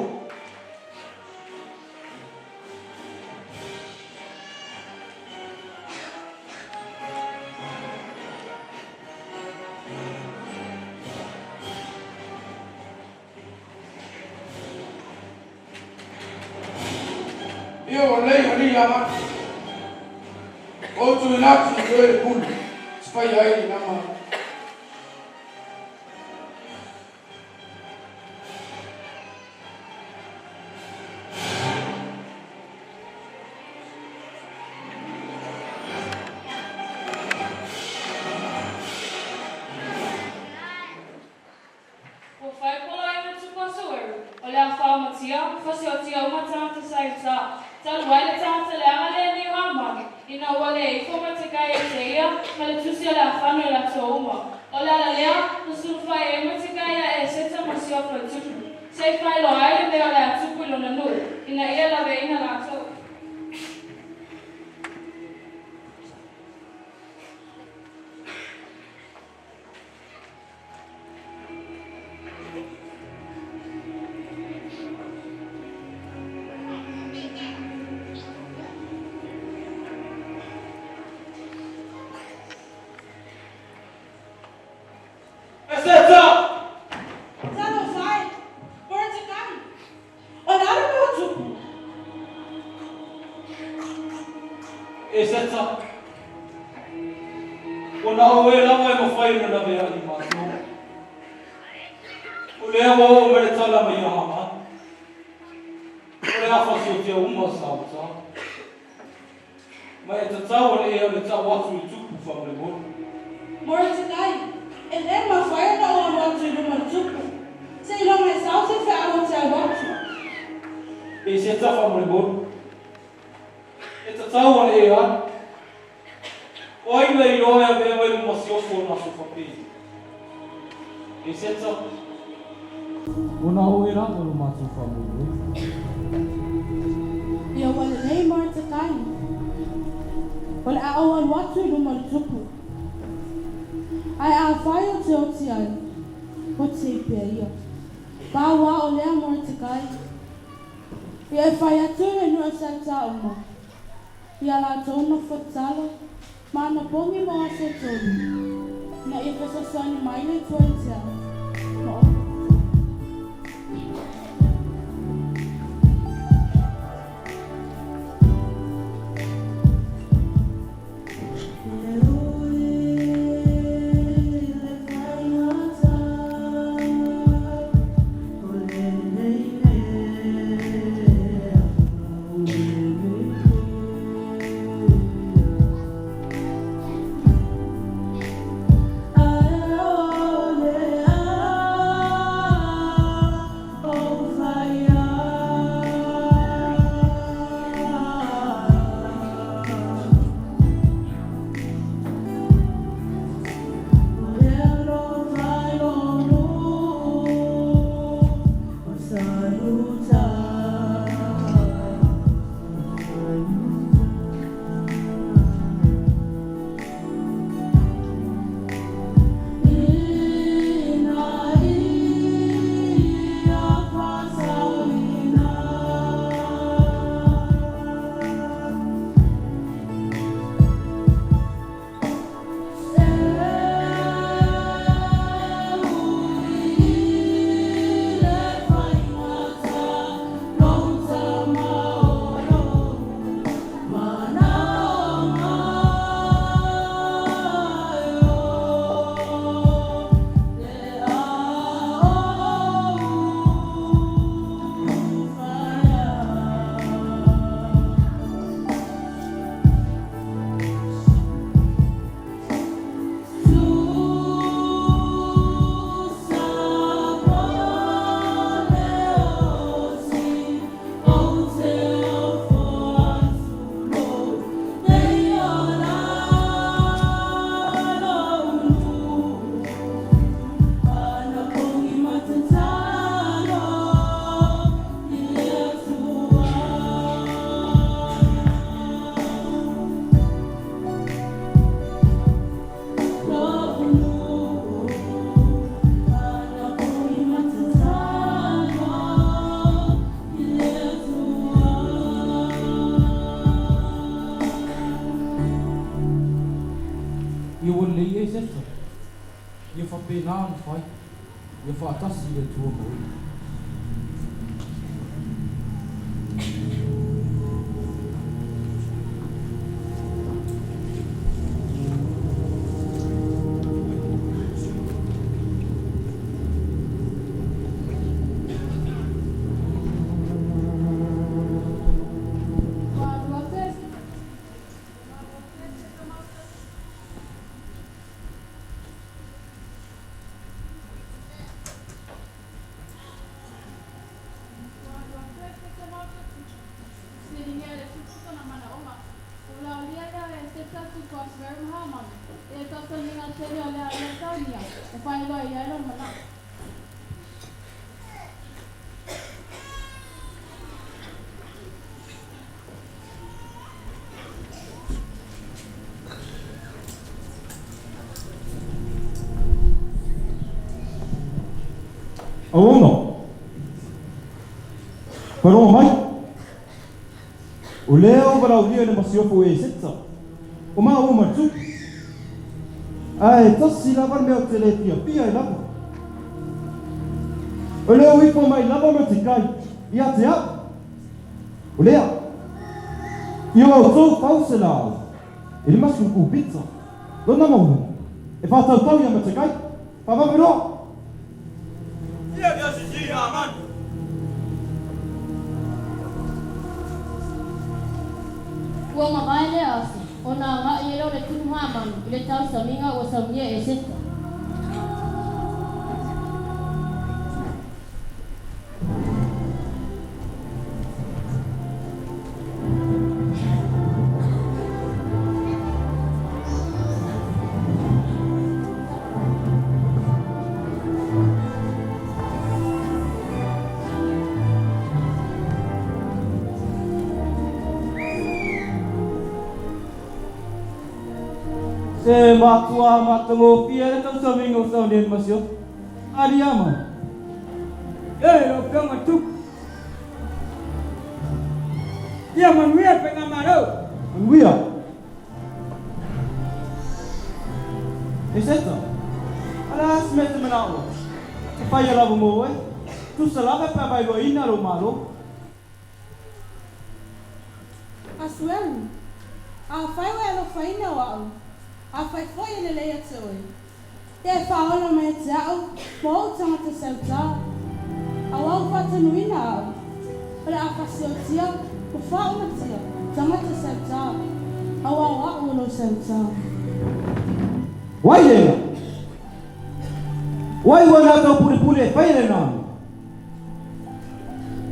Ia ua lei alii ia matu. Ou tuuina atu i oe le pule, se fai ai le nama. Ua whai poloaiga tupu a Sueru, o le afa o Matia, fasiotia uma tagata sa i uta, talu ai le tagata leaga lenei o Hamani, ina ua le ifo ma te kai e te ia ma le tusi o le afano i latou uma. O le ala lea, na sulufai ai ma te kai a Eseta ma siofo i tupu, se i faailoa ai le mea o le a tupu i lona nuu, ina ia laveina latou. Ua na o oe lava e mafai ona laveai i matou. O lea ua oo mai le tala mai ia Hamani, o le a faasiotia uma sa uta. Ma e tatau ona e alu e tau atu i le tupu faamolemole. Moretekai, E lē mafai ona ou alu atu i luma o le tupu, seiloga e sao se feau ou te alu atu. Eseta faamolemole, E tatau ona e alu. O ai le iloa e avea oe ma masiofo o nā sofa pē? Eseta. Ua na o oe lava lo matou faamoemoe. Ia ua lelei Moretekai, o le a ou alu atu i luma o le tupu. Ae afai ou te oti ai, oti ai pea ia. Pau a o lea Moretekai, ia e fai atu i le nuu e saetaa uma. I a latou nofo tatalo ma ana pogi mo aso e tolu, ina ia fesoasoani mai le Atua ia te au ma outou. Ia ua lelei e Eseta, ia faapena ona fai, ia faatasi i le Atua ma oe. Auauna. Faalogo mai. O lea ua valaaulia le masiofo e Eseta, o maua ma le tupu. Ae tasi lava le mea ou te le fiafia ai lava. O le o ifo mai lava Motekai ia te au. O lea, i o outou fau se laau e 50 kūpita lona maualuga. E whātautau ia Matekai. Whāvave roa. Ia ia sisi ia manu. Ua mavae lea aso, ona aga'i ai lea o le tunu Hamanu i le tausamiga ua saunia e Eseta. Se matua matagofie le tausamiga o saunia i le masiofo. Alia mai. E lau Afioga Tupu. Ia manuia le faigamalo. Manuia. E Seta, o le a se mea e te manao ai? E faia lava mo oe. Tusa lava pe a vailoaina lou Malo. Asuelu, Afai ua e alofaina o a'u, afai foi e lelei ia te oe, ia e faaola mai ia te a'u ma o'u tagata sautā, auā ua faatonuina a'u, o le a faasiotia ma faaumatia tagata sautā, auā o a'u o lou sautā. O ai lena? O ai ua na taupulepule e fai lena mea?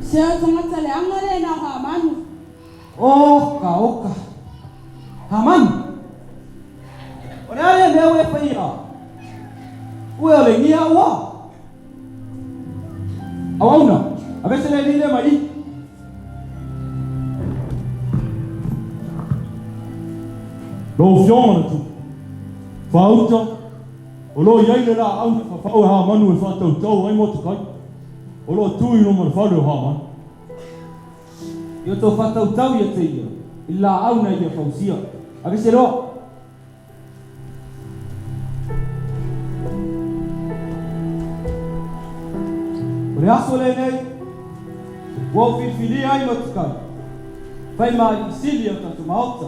Se o tagata leaga lena o Hamanu. Oka, oka. Hamanu. O le a lea mea ua e faia? Ua e olegia au a? Auauna, aveese le alii lea mai i. Lau Afioga le Tupu, Faauta, o lo o i ai le laau na fafau e Hamanu e faatautau ai Motekai, o lo o tu i luma o le fale o Hamanu. Ia outou faatautau ia te ia i le laau na ia fausia. Aveese loa. O le aso lenei, ua ou filifilia ai Motekai, fai ma alii sili o tatou maota.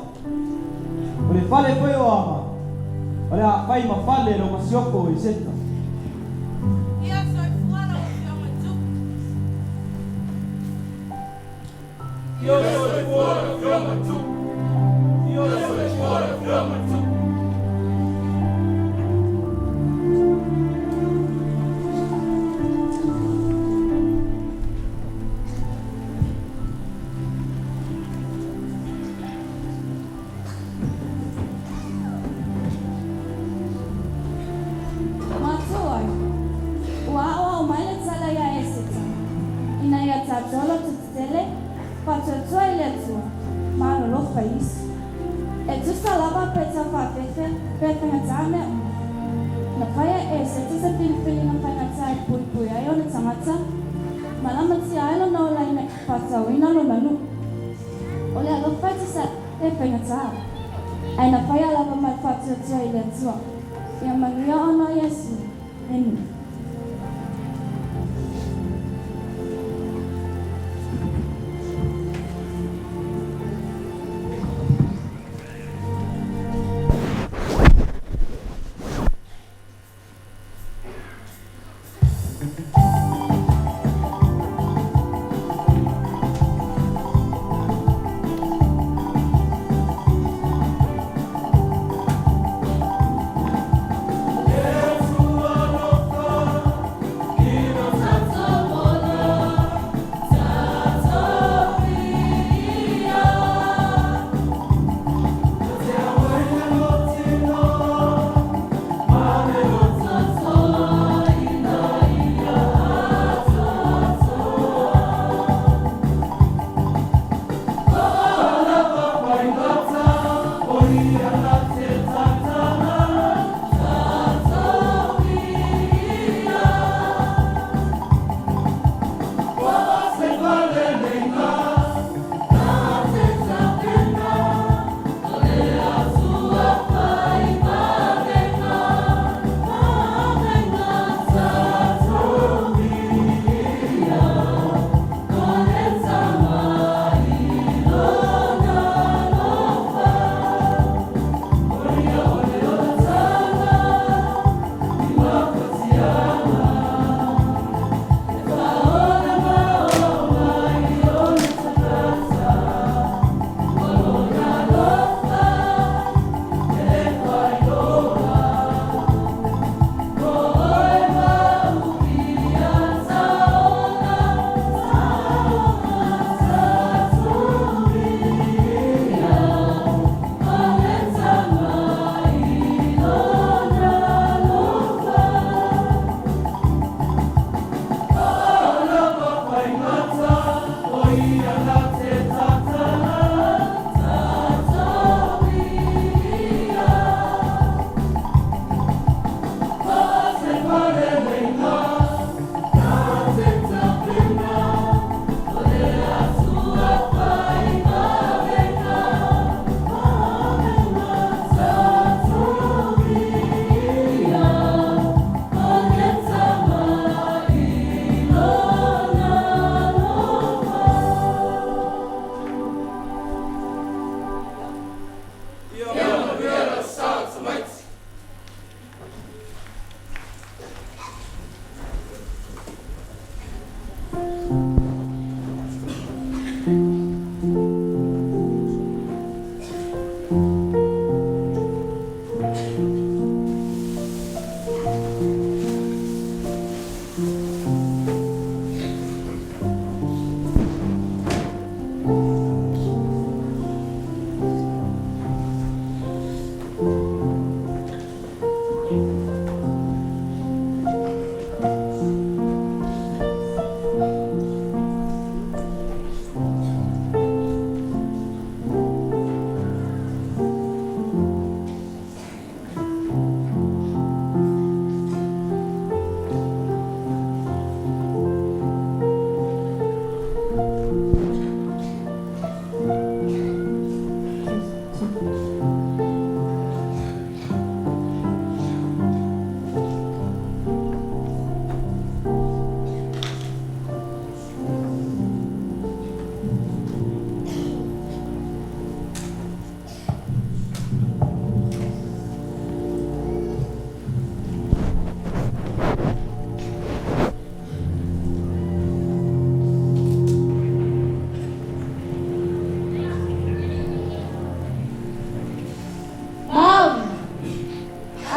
O le fale foi o Hamanu, o le a fai ma fale lou masiofo o Eseta. Ia soifua lau Afioga Tupu. Ia soifua lau Afioga Tupu. Ia soifua lau Afioga Tupu. Matua ai, ua aoao mai le tala iā Eseta, ina ia tatou loto tetele, faatuatua i le Atua, ma alolofa i isi. E tusa lava pe tau faafefe pe faigata mea uma. Na faia e Eseta se filifiliga faigata e puipui ai ona tagata, malamatia ai lona ola ina ia faatauina lona nuu. O le alofa e tusa e faigata, ae na faia lava ma le faatuatua i le Atua. Ia manuia ona o Iesu, e nuu.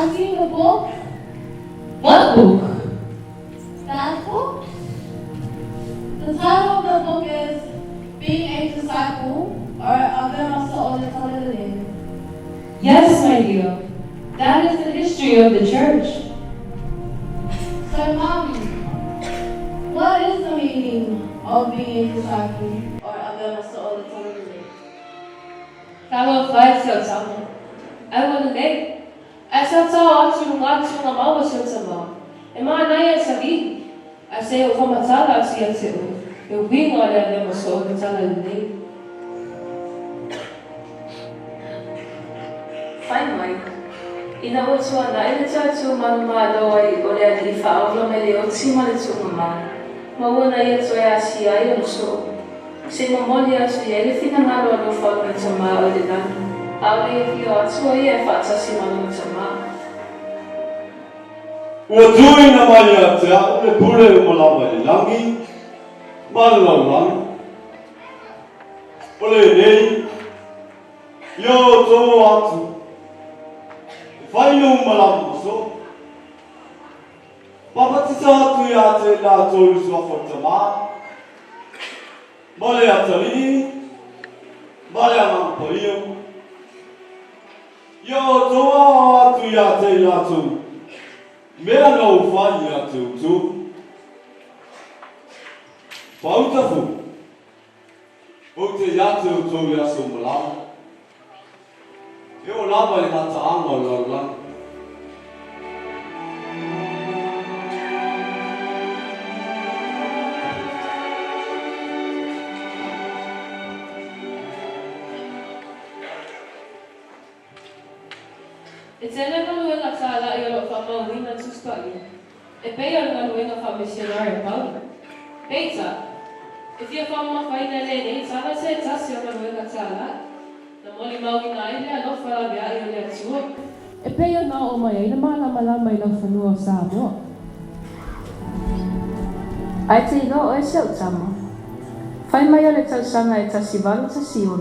Have you the book? What book? That book? The title of the book is Being a Disciple or Avea Ma So'o le Talalelei. Yes, my dear. That is the history of the church. So, Mommy, what is the meaning of being a disciple or Avea Ma So'o le Talalelei? Talofa e si au tama. Ai ua lelei. Ae saotsao atu i luga atu ona maua si ou tamā. E manaia e savili, ae se i ou faamatala atu ia te oe, le uiga o le avea ma soo i le tala lelei. Fai mai, ina ua tuanai le toe tu manumalo ai o le alii faaola mai le oti ma le tuugamā, ma ua na ia toe asia ai ona soo, se i momoli atu i ai le finagalo alofa o lona Tamā o i le lagi, ʻaʻole i afio atu ʻo ia e faatasi ma lona Tamā. Ua tuuina mai ia te a'u le pule uma lava i le lagi ma le lalolagi. O lenei, ia outou o atu e fai le uma lava ma soo. Papatisa atu ia te i latou i le suafa o le Tamā, ma le Atalii, ma le Agaga Paia. Ia outou aoao atu ia te i latou mea na ou fai ia te outou. Pauta foi, ou te ia te outou i aso uma lava, e oo lava i le gataaga o le lalolagi. E tele galuega tālaʻi o lo o faamauina Tusi Paia, e pei o le galuega faamisionari a Paulo. Peitai, e fia faamamafaina lenei tala se tasi o galuega tālaʻi, na molimauina ai le alofa laveaʻi o le Atua. E pei ona oo mai ai le mālamalama i laufanua o Samoa. Ae te iloa oe si au tama. Fai mai o le tausaga e 1816,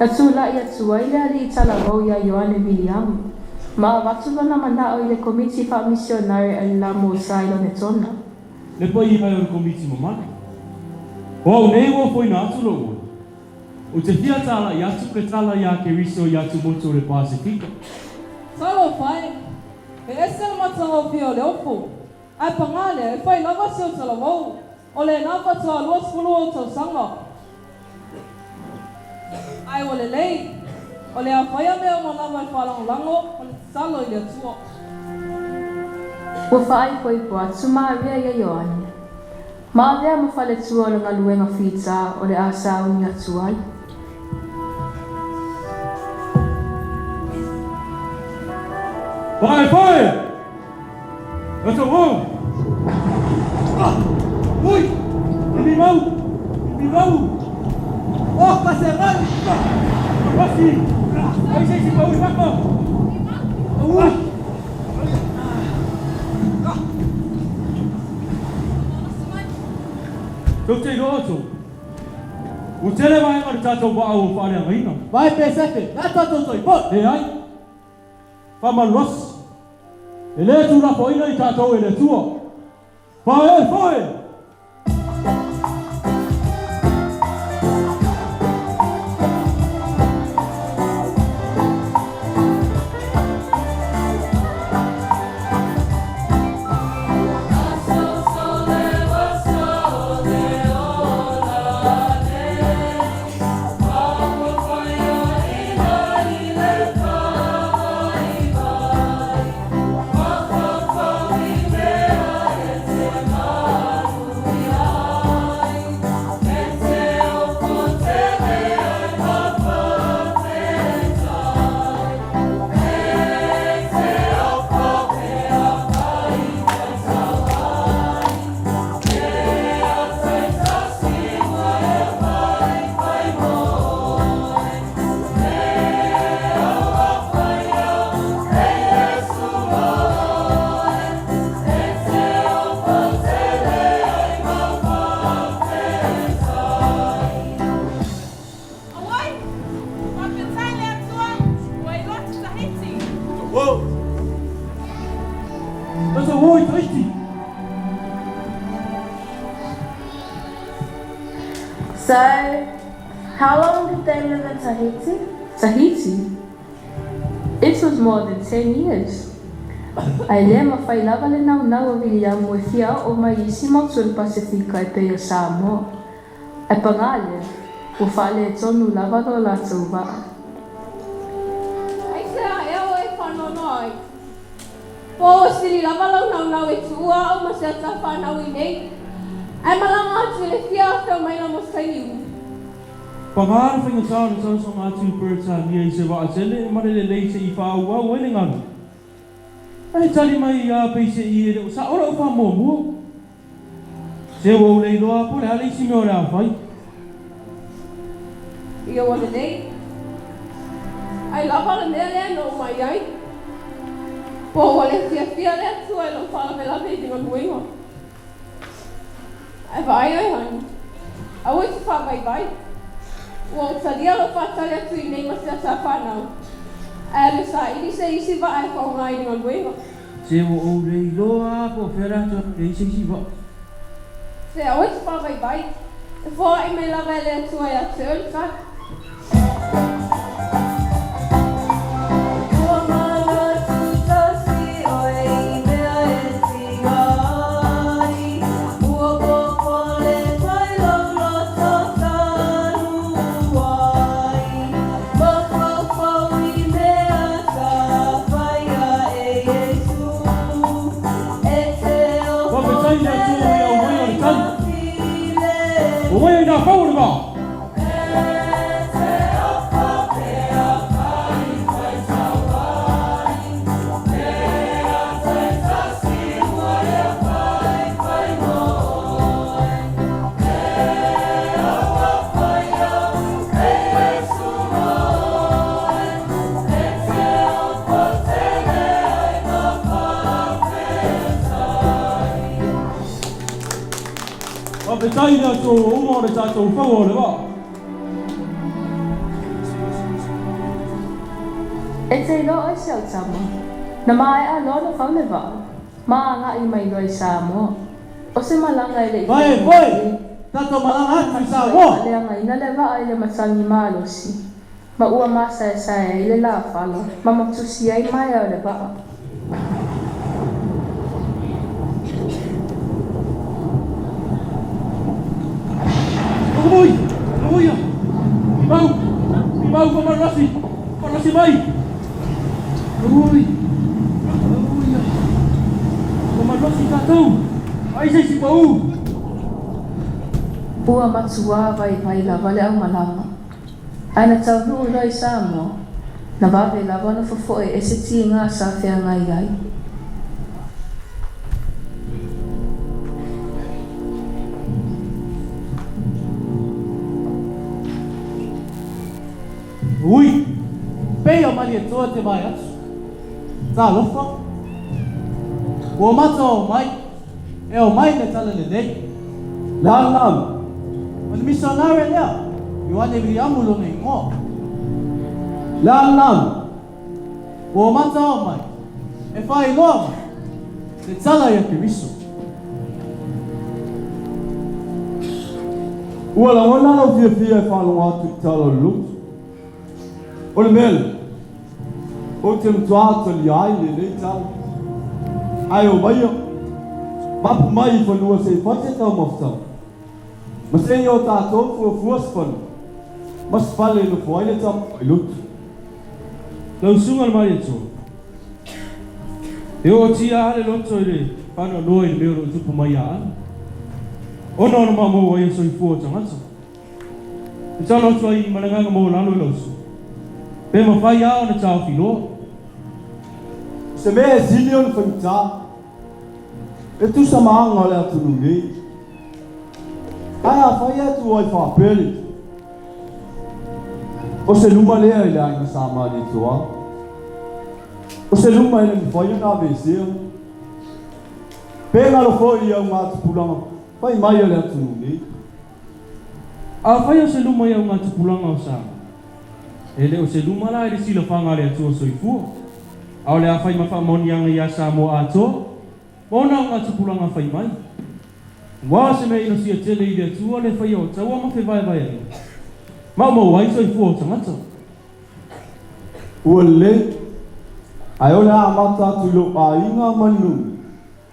na tulaʻi atu ai le alii talavou iā Ioane Viliamu, ma avatu lona manaʻo i le Komiti Faamisionare a le La Mosa i Lonetona. Le paia e o le Komiti mamalu. O au nei ua ofoina atu lou ola. Ou te fia tālaʻi atu le tala iā Keriso i atumotu o le Pasefika. Talofa e! E ese le matagofie o le ofo. Ae pagā lea, e fai lava si ou talavou, o lena faatoa 20 ou tausaga. Ae ua lelei, o le a faia mea uma lava e faalagolago ma le tatalo i le Atua. Ua faaipoipo atu Maria iā Ioane, ma avea ma faletua o le galuega fitā o le a sauni atu ai. Pae pae! E te wau! Ah! Ui! Imi mau! Imi mau! Oh, ka se ngai! Pasi! Ai se si pau i fako! Ui! Tou te iloa outou, ua tele vaega o le tatou vaa ua faaleagaina. Vai Pesefe, le a tatou toi po! Leai. Faamaluasi, e le tulafoina i tatou e le Atua. Fae foe! Auai! Faafetai le Atua, ua iloa atu Tahiti! Whoa! Tatou o i Tahiti. So, how long did they live in Tahiti? Tahiti? It was more than 10 years. Ae le mafai lava le naunau o Viliamu e fia oo mai i isi motu o le Pasefika e pei o Samoa. Ae pagā lea, ua faaletonu lava lo latou vaa. Aisea ea oe e faanoanoa ai? Po ua sili lava lau naunau e tuua au ma se ata fanau i nei, ae malaga atu i le fia afe o maila mo se taimi umi. Pagā le faigata o le talosaga atu i Peretania i se vaatele e malele lelei se i faaauau ai le galu. Ae tali mai ia peise'i e le o sa'o la'u faamuamua. Se ua ou le iloa po o le a le isi mea o le a fai. Ia ua lelei. Ai lava le mea lea na ou mai ai. Po ua le fiafia le Atua i lou faalavelave i le galuega. Ae vaai oe honey, aua e te faavaivai. Ua ou talia lou faatali atu i nei ma se ata fanau, ae alu e saili se isi vaa e faaaoga i le galuega. Se ua ou le iloa po o fea le atu e i se isi vaa. Se aua e te faavaivai, e foai mai lava e le Atua ia te oe le tali. Faafetai i le Atua ua ia aumaia o le tali. Ua maia i nā fau o le vaa. Faafetai i le Atua ua uma ona tatou faua o le vaa. E te iloa oe si au tama, na maea loa ona fau le vaa, ma agai mai loa i Samoa. O se malaga e le i Vae faigofie. foe, tatou malaga atu i Sa Samoa. faaleagaina le vaa i le matagi malosi, ma ua masaesae ai le lafala ma matusi ai maea o le vaa. Ui, ui, mau, mau famalasi, falasi mai. Ui, ui, famalasi tatou, ai se isi pau. Ua matuā vaivai lava le aumalaga. Ae na taunuu loa i Samoa, na vave lava ona fofoe e se tiga sa feagai ai. Ui! Pei o Malietoa te vae atu. Talofa! Ua mata o mai, e o mai le tala lelei. Lana! O le misionare lea, Ioane Viliamu lona igoa. Lana! Ua mata o mai, e faailoa mai le tala ia Keriso. Ua lagona lou fiafia e faalogo atu i tala o le lotu. O le mea lea, ou te matua talia ai lenei tala. Ae omaia, mapu mai i fanua se i fai se taumafataga, ma se i o tatou fuafua se fanua, ma se fale e nofo ai le tamafai lotu. Lau Susuga i le Malietoa, e ootia lava le loto i le faanoanoa i le mea o lo o tupu mai ia Ana, ona o le maumau ai o soifua o tagata. E tatalo atu ai ma le agaga maualalo i lau susuga, pe mafai lava ona taofi loa. O se mea e sili ona faigata, e tusa ma aga o le atunuu nei. Ae afai atu ai faapea le itu, o se luma lea i le aiga Sa Malietoa, o se luma e le mafai ona aveesea, pe galo foi i augatupulaga fai mai a le atunuu nei. Afai o se luma i augatupulaga o Samoa, e le o se luma la i le silafaga a le Atua Soifua, a o le a fai ma faamaoniaga iā Samoa atoa. Ma ona augatupulaga fai mai. Auā o se mea inosia tele i le Atua le faia o taua ma fevaevaeaiga, ma o maua ai soifua o tagata. Ua lelei, ae o le a amata atu i lou aiga ma le nuu,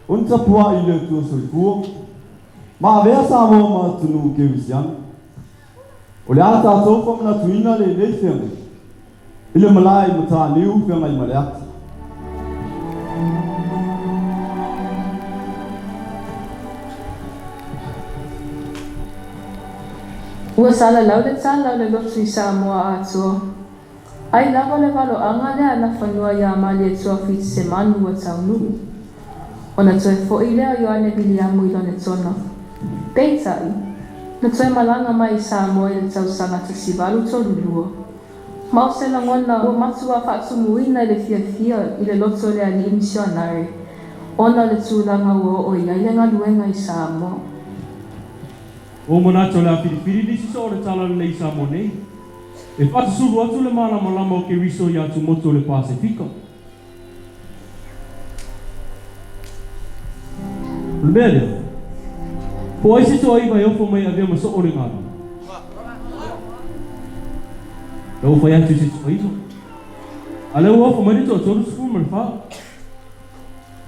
o ni tapuaʻi i le Atua soifua, ma avea Samoa ma atunuu Kerisiano. O le a tatou faamanatuina lenei feagai i le malae i Mataniu Feagaimaleata. Ua salalau le tala o le lotu i Samoa atoa. Ai lava le valoaga lea a Nafanua iā Malietoa Fitisemanu ua taunuu. Ona toe foʻi lea o Ioane Viliamu i Lonetona. Peitai, na toe malaga mai i Samoa i le tausaga 1832. Ma o se lagona ua matuā faatumuina i le fiafia i le loto o le alii misionare ona o le tulaga ua oo i ai le galuega i Samoa. Ua ou manatu o le a filifili nisi soo o le tala lelei i Samoa nei, e faasusulu atu le malamalama o Keriso i atumotu o le Pasefika. O le mea lea, po o ai se toaiva e ofo mai e avea ma soo o le galuega? Na ou fai atu i se toaiva, a lea ua ofo mai le toatolu ma le fa.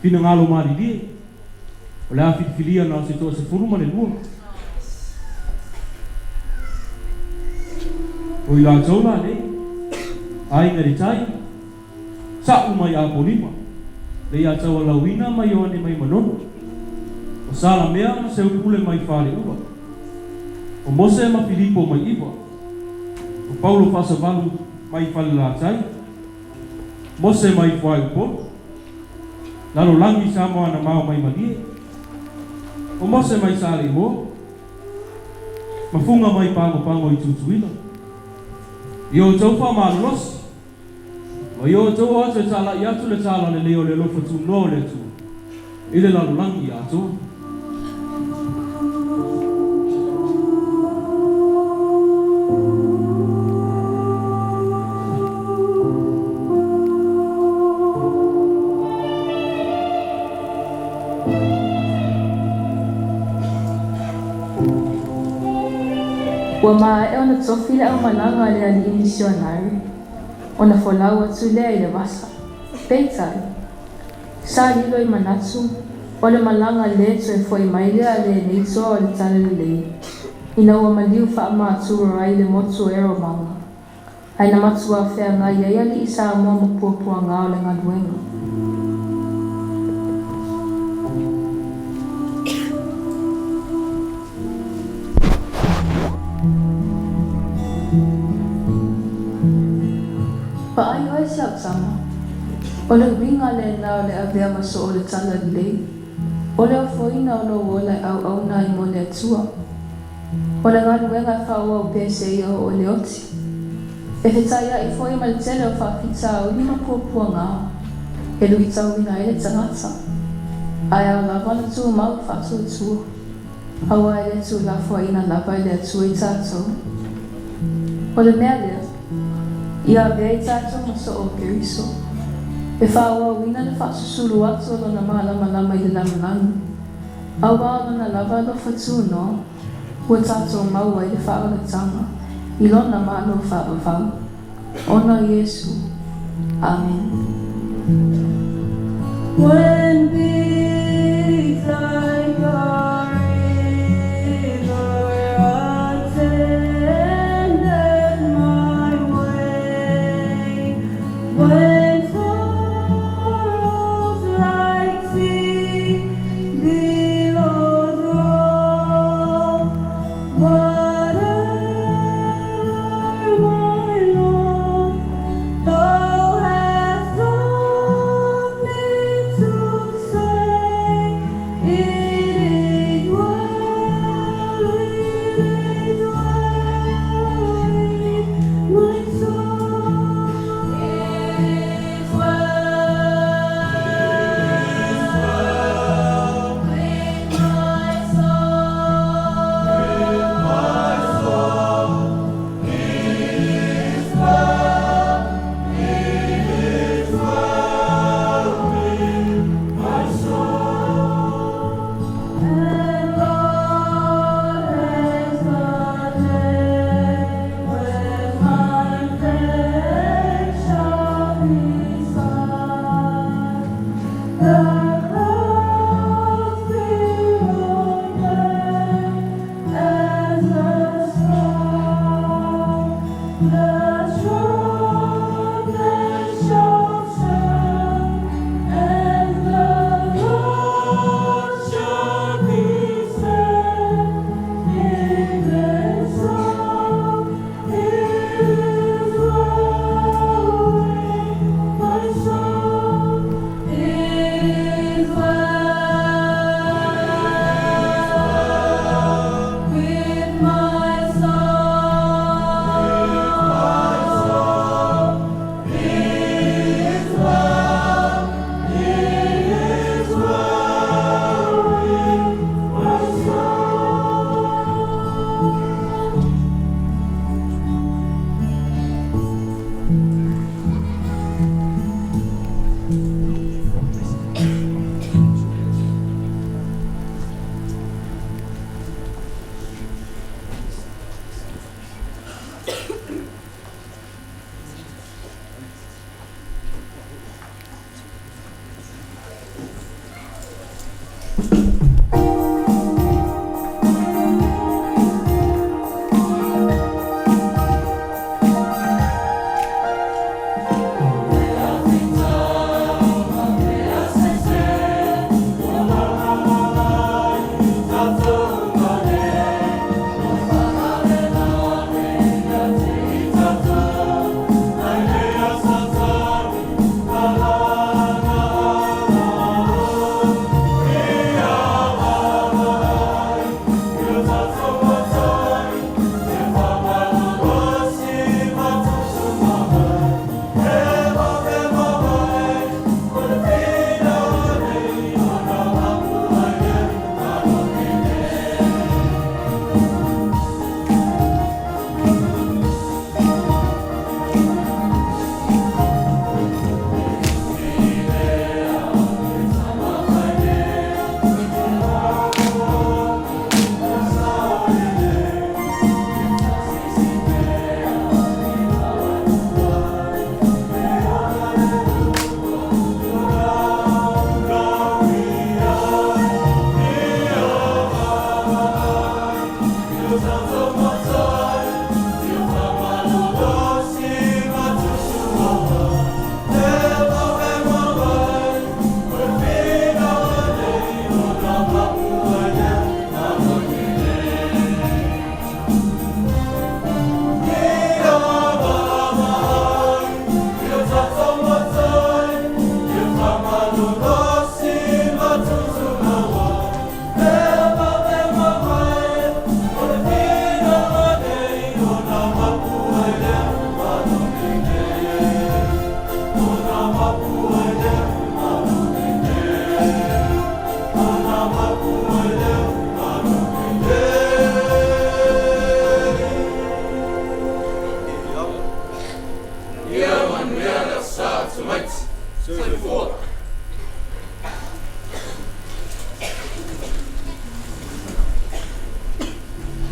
Finagalo malilie, o le a filifilia na o se toasefulu ma le lua. O i latou la nei, aiga i le tai, sa'u mai Apolima, le ia taualauina ma Ioane mai Manono, o Salamea ma Seupule mai Faleula, o Mose ma Filipo mai Iva, o Paulo Faasavalu mai Falelatai, Mose mai Fuaiupolu, Lalolagi Samoa na mao mai Malie, o Mose mai Saleimoa, ma Fuga mai Pagopago i Tutuila. I outou faamalolosi, ma i outou o atu e talai atu le tala lelei o le alofa tunoa o le Atua i le lalolagi atoa. Ua maea ona tofi le aumalaga a le alii misionari, ona folau atu lea i le vasa. Peitai, sa lilo i manatu, o le malaga lē toe foʻi mai lea a lenei toa o le Talalelei, ina ua maliu faamaturo ai le motu o Eromanga, ae na matuā feagai ai alii Samoa ma puapuagā o le galuega. Vaai oe si au tama, o le uiga lena o le avea ma soo o le Talalelei, o le ofoina o lou ola e auauna ai mo le Atua. O le galuega e faaauau pea seia oo i le oti. E fetaiaʻi foi ma le tele o faafitauli ma puapuagā e luitauina ai le tagata, ae ao lava ona tumau i faatuatua, auā e le tuulafoaiina lava e le Atua i tatou. O le mea lea, ia avea i tatou ma soo o Keriso, e faaauauina le faasusulu atu o Lona malamalama i le lalolagi, auā o Lona lava alofa tunoa, ua tatou maua ai le faaolataga i Lona Malo faavavau, ona o Iesu. Amene. When peace like a river attendeth my way, when sorrows like sea billows roll, whatever my lot, thou hast taught me to.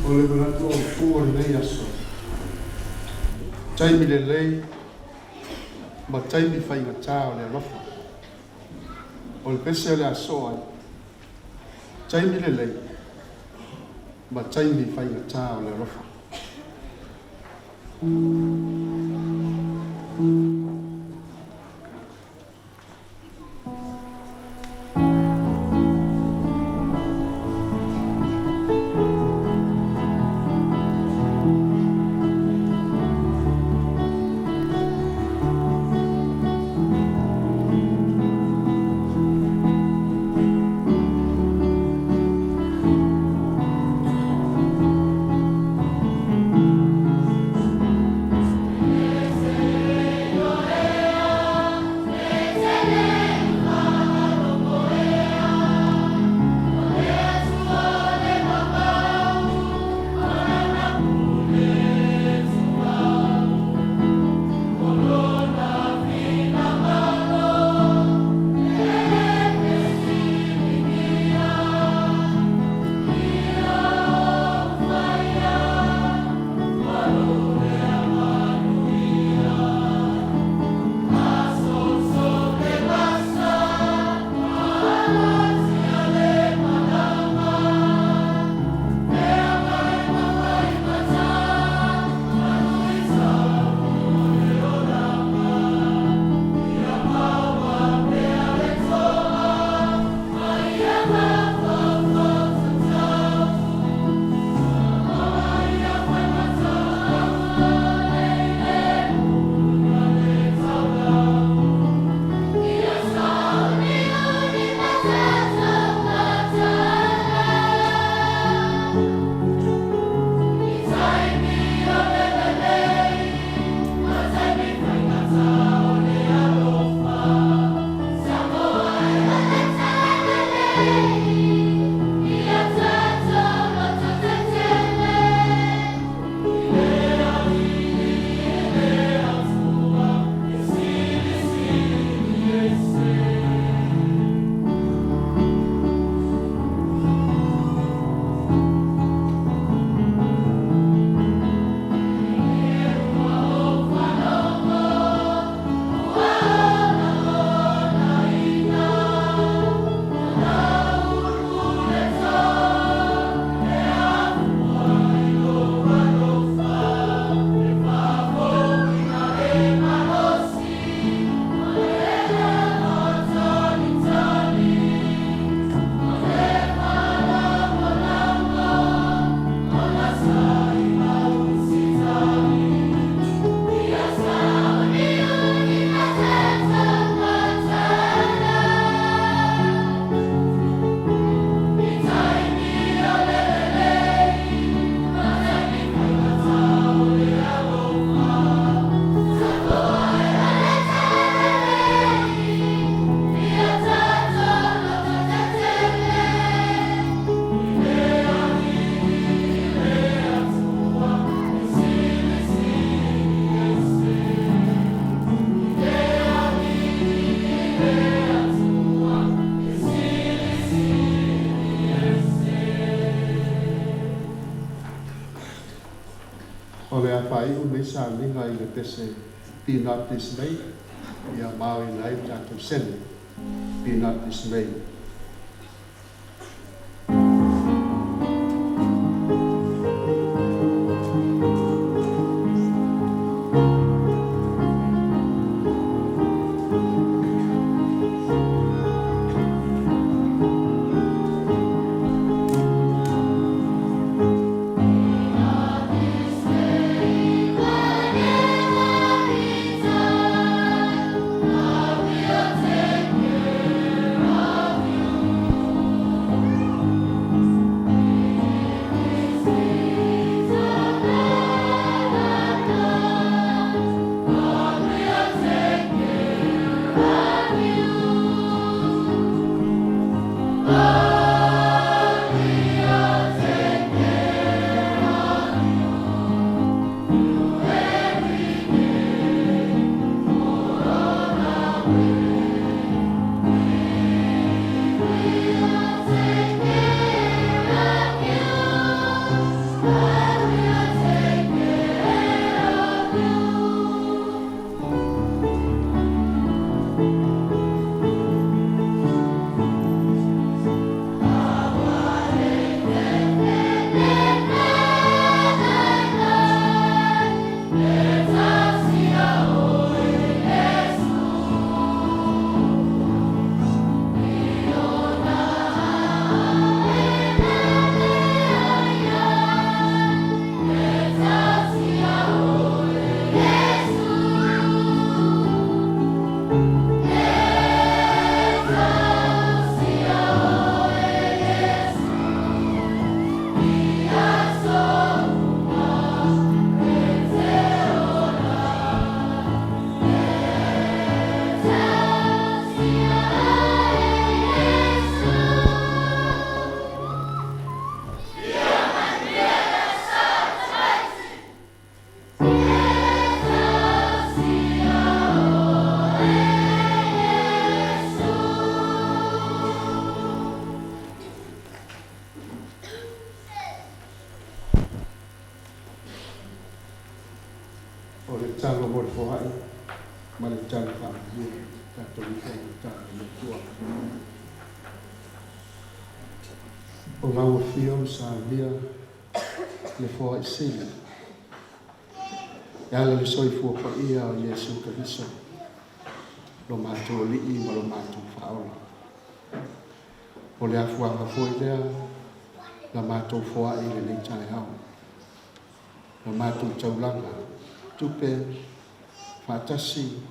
O le manatu o fu o lenei aso. Taimi lelei ma taimi faigata o le alofa. O le pese o le aso ai. Taimi lelei ma taimi faigata o le alofa. Yes. O le a faaiu lenei sauniga i le pese Be Not Dismayed, ia maoina ai le tatou sene. Be Not Dismayed. O le tatalo mo le foai ma le tatalo faamanuia tatou ifo i le tatalo a le Atua. O lau afio ma saunia le foai sili e ala i le soifua paia o Iesu Keriso, lo matou Alii ma lo matou Faaola. O le afuaga foi lea na matou foai i lenei taeao. La matou taulaga, tupe, faatasi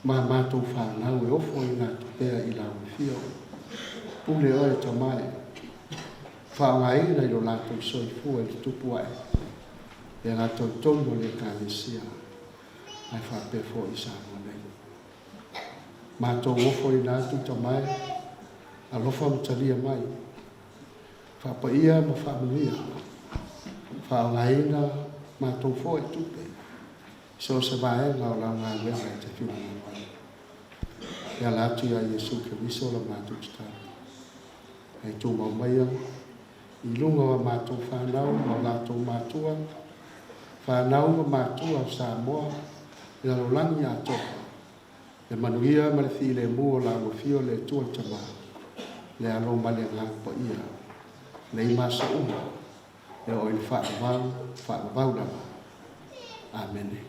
ma matou fanau e ofoina atu pea i lau afio. Pule oe Tama e faaaogaina i lo latou soifua i le tupu ae e latou tonu o le Ekalesia ae faapea foi i Samoa nei. Matou ofoina atu Tama e alofa ma talia mai. Faapaia ma faamanuia, faaaogaina matou foi tupe i so o se vaega o lau galuega e te finagalo ai. E ala atu iā Iesu Keriso la matou tatalo. Ae tumau maia i luga o a matou fanau ma o latou matua, fanau ma matua o Samoa i lalolagi atoa, Le manuia ma le filemu o lau Afio le Atua Tama, le Alo ma le Agaga Paia, nei ma aso uma, e oo i le faavavau, faavavau lava. Amene.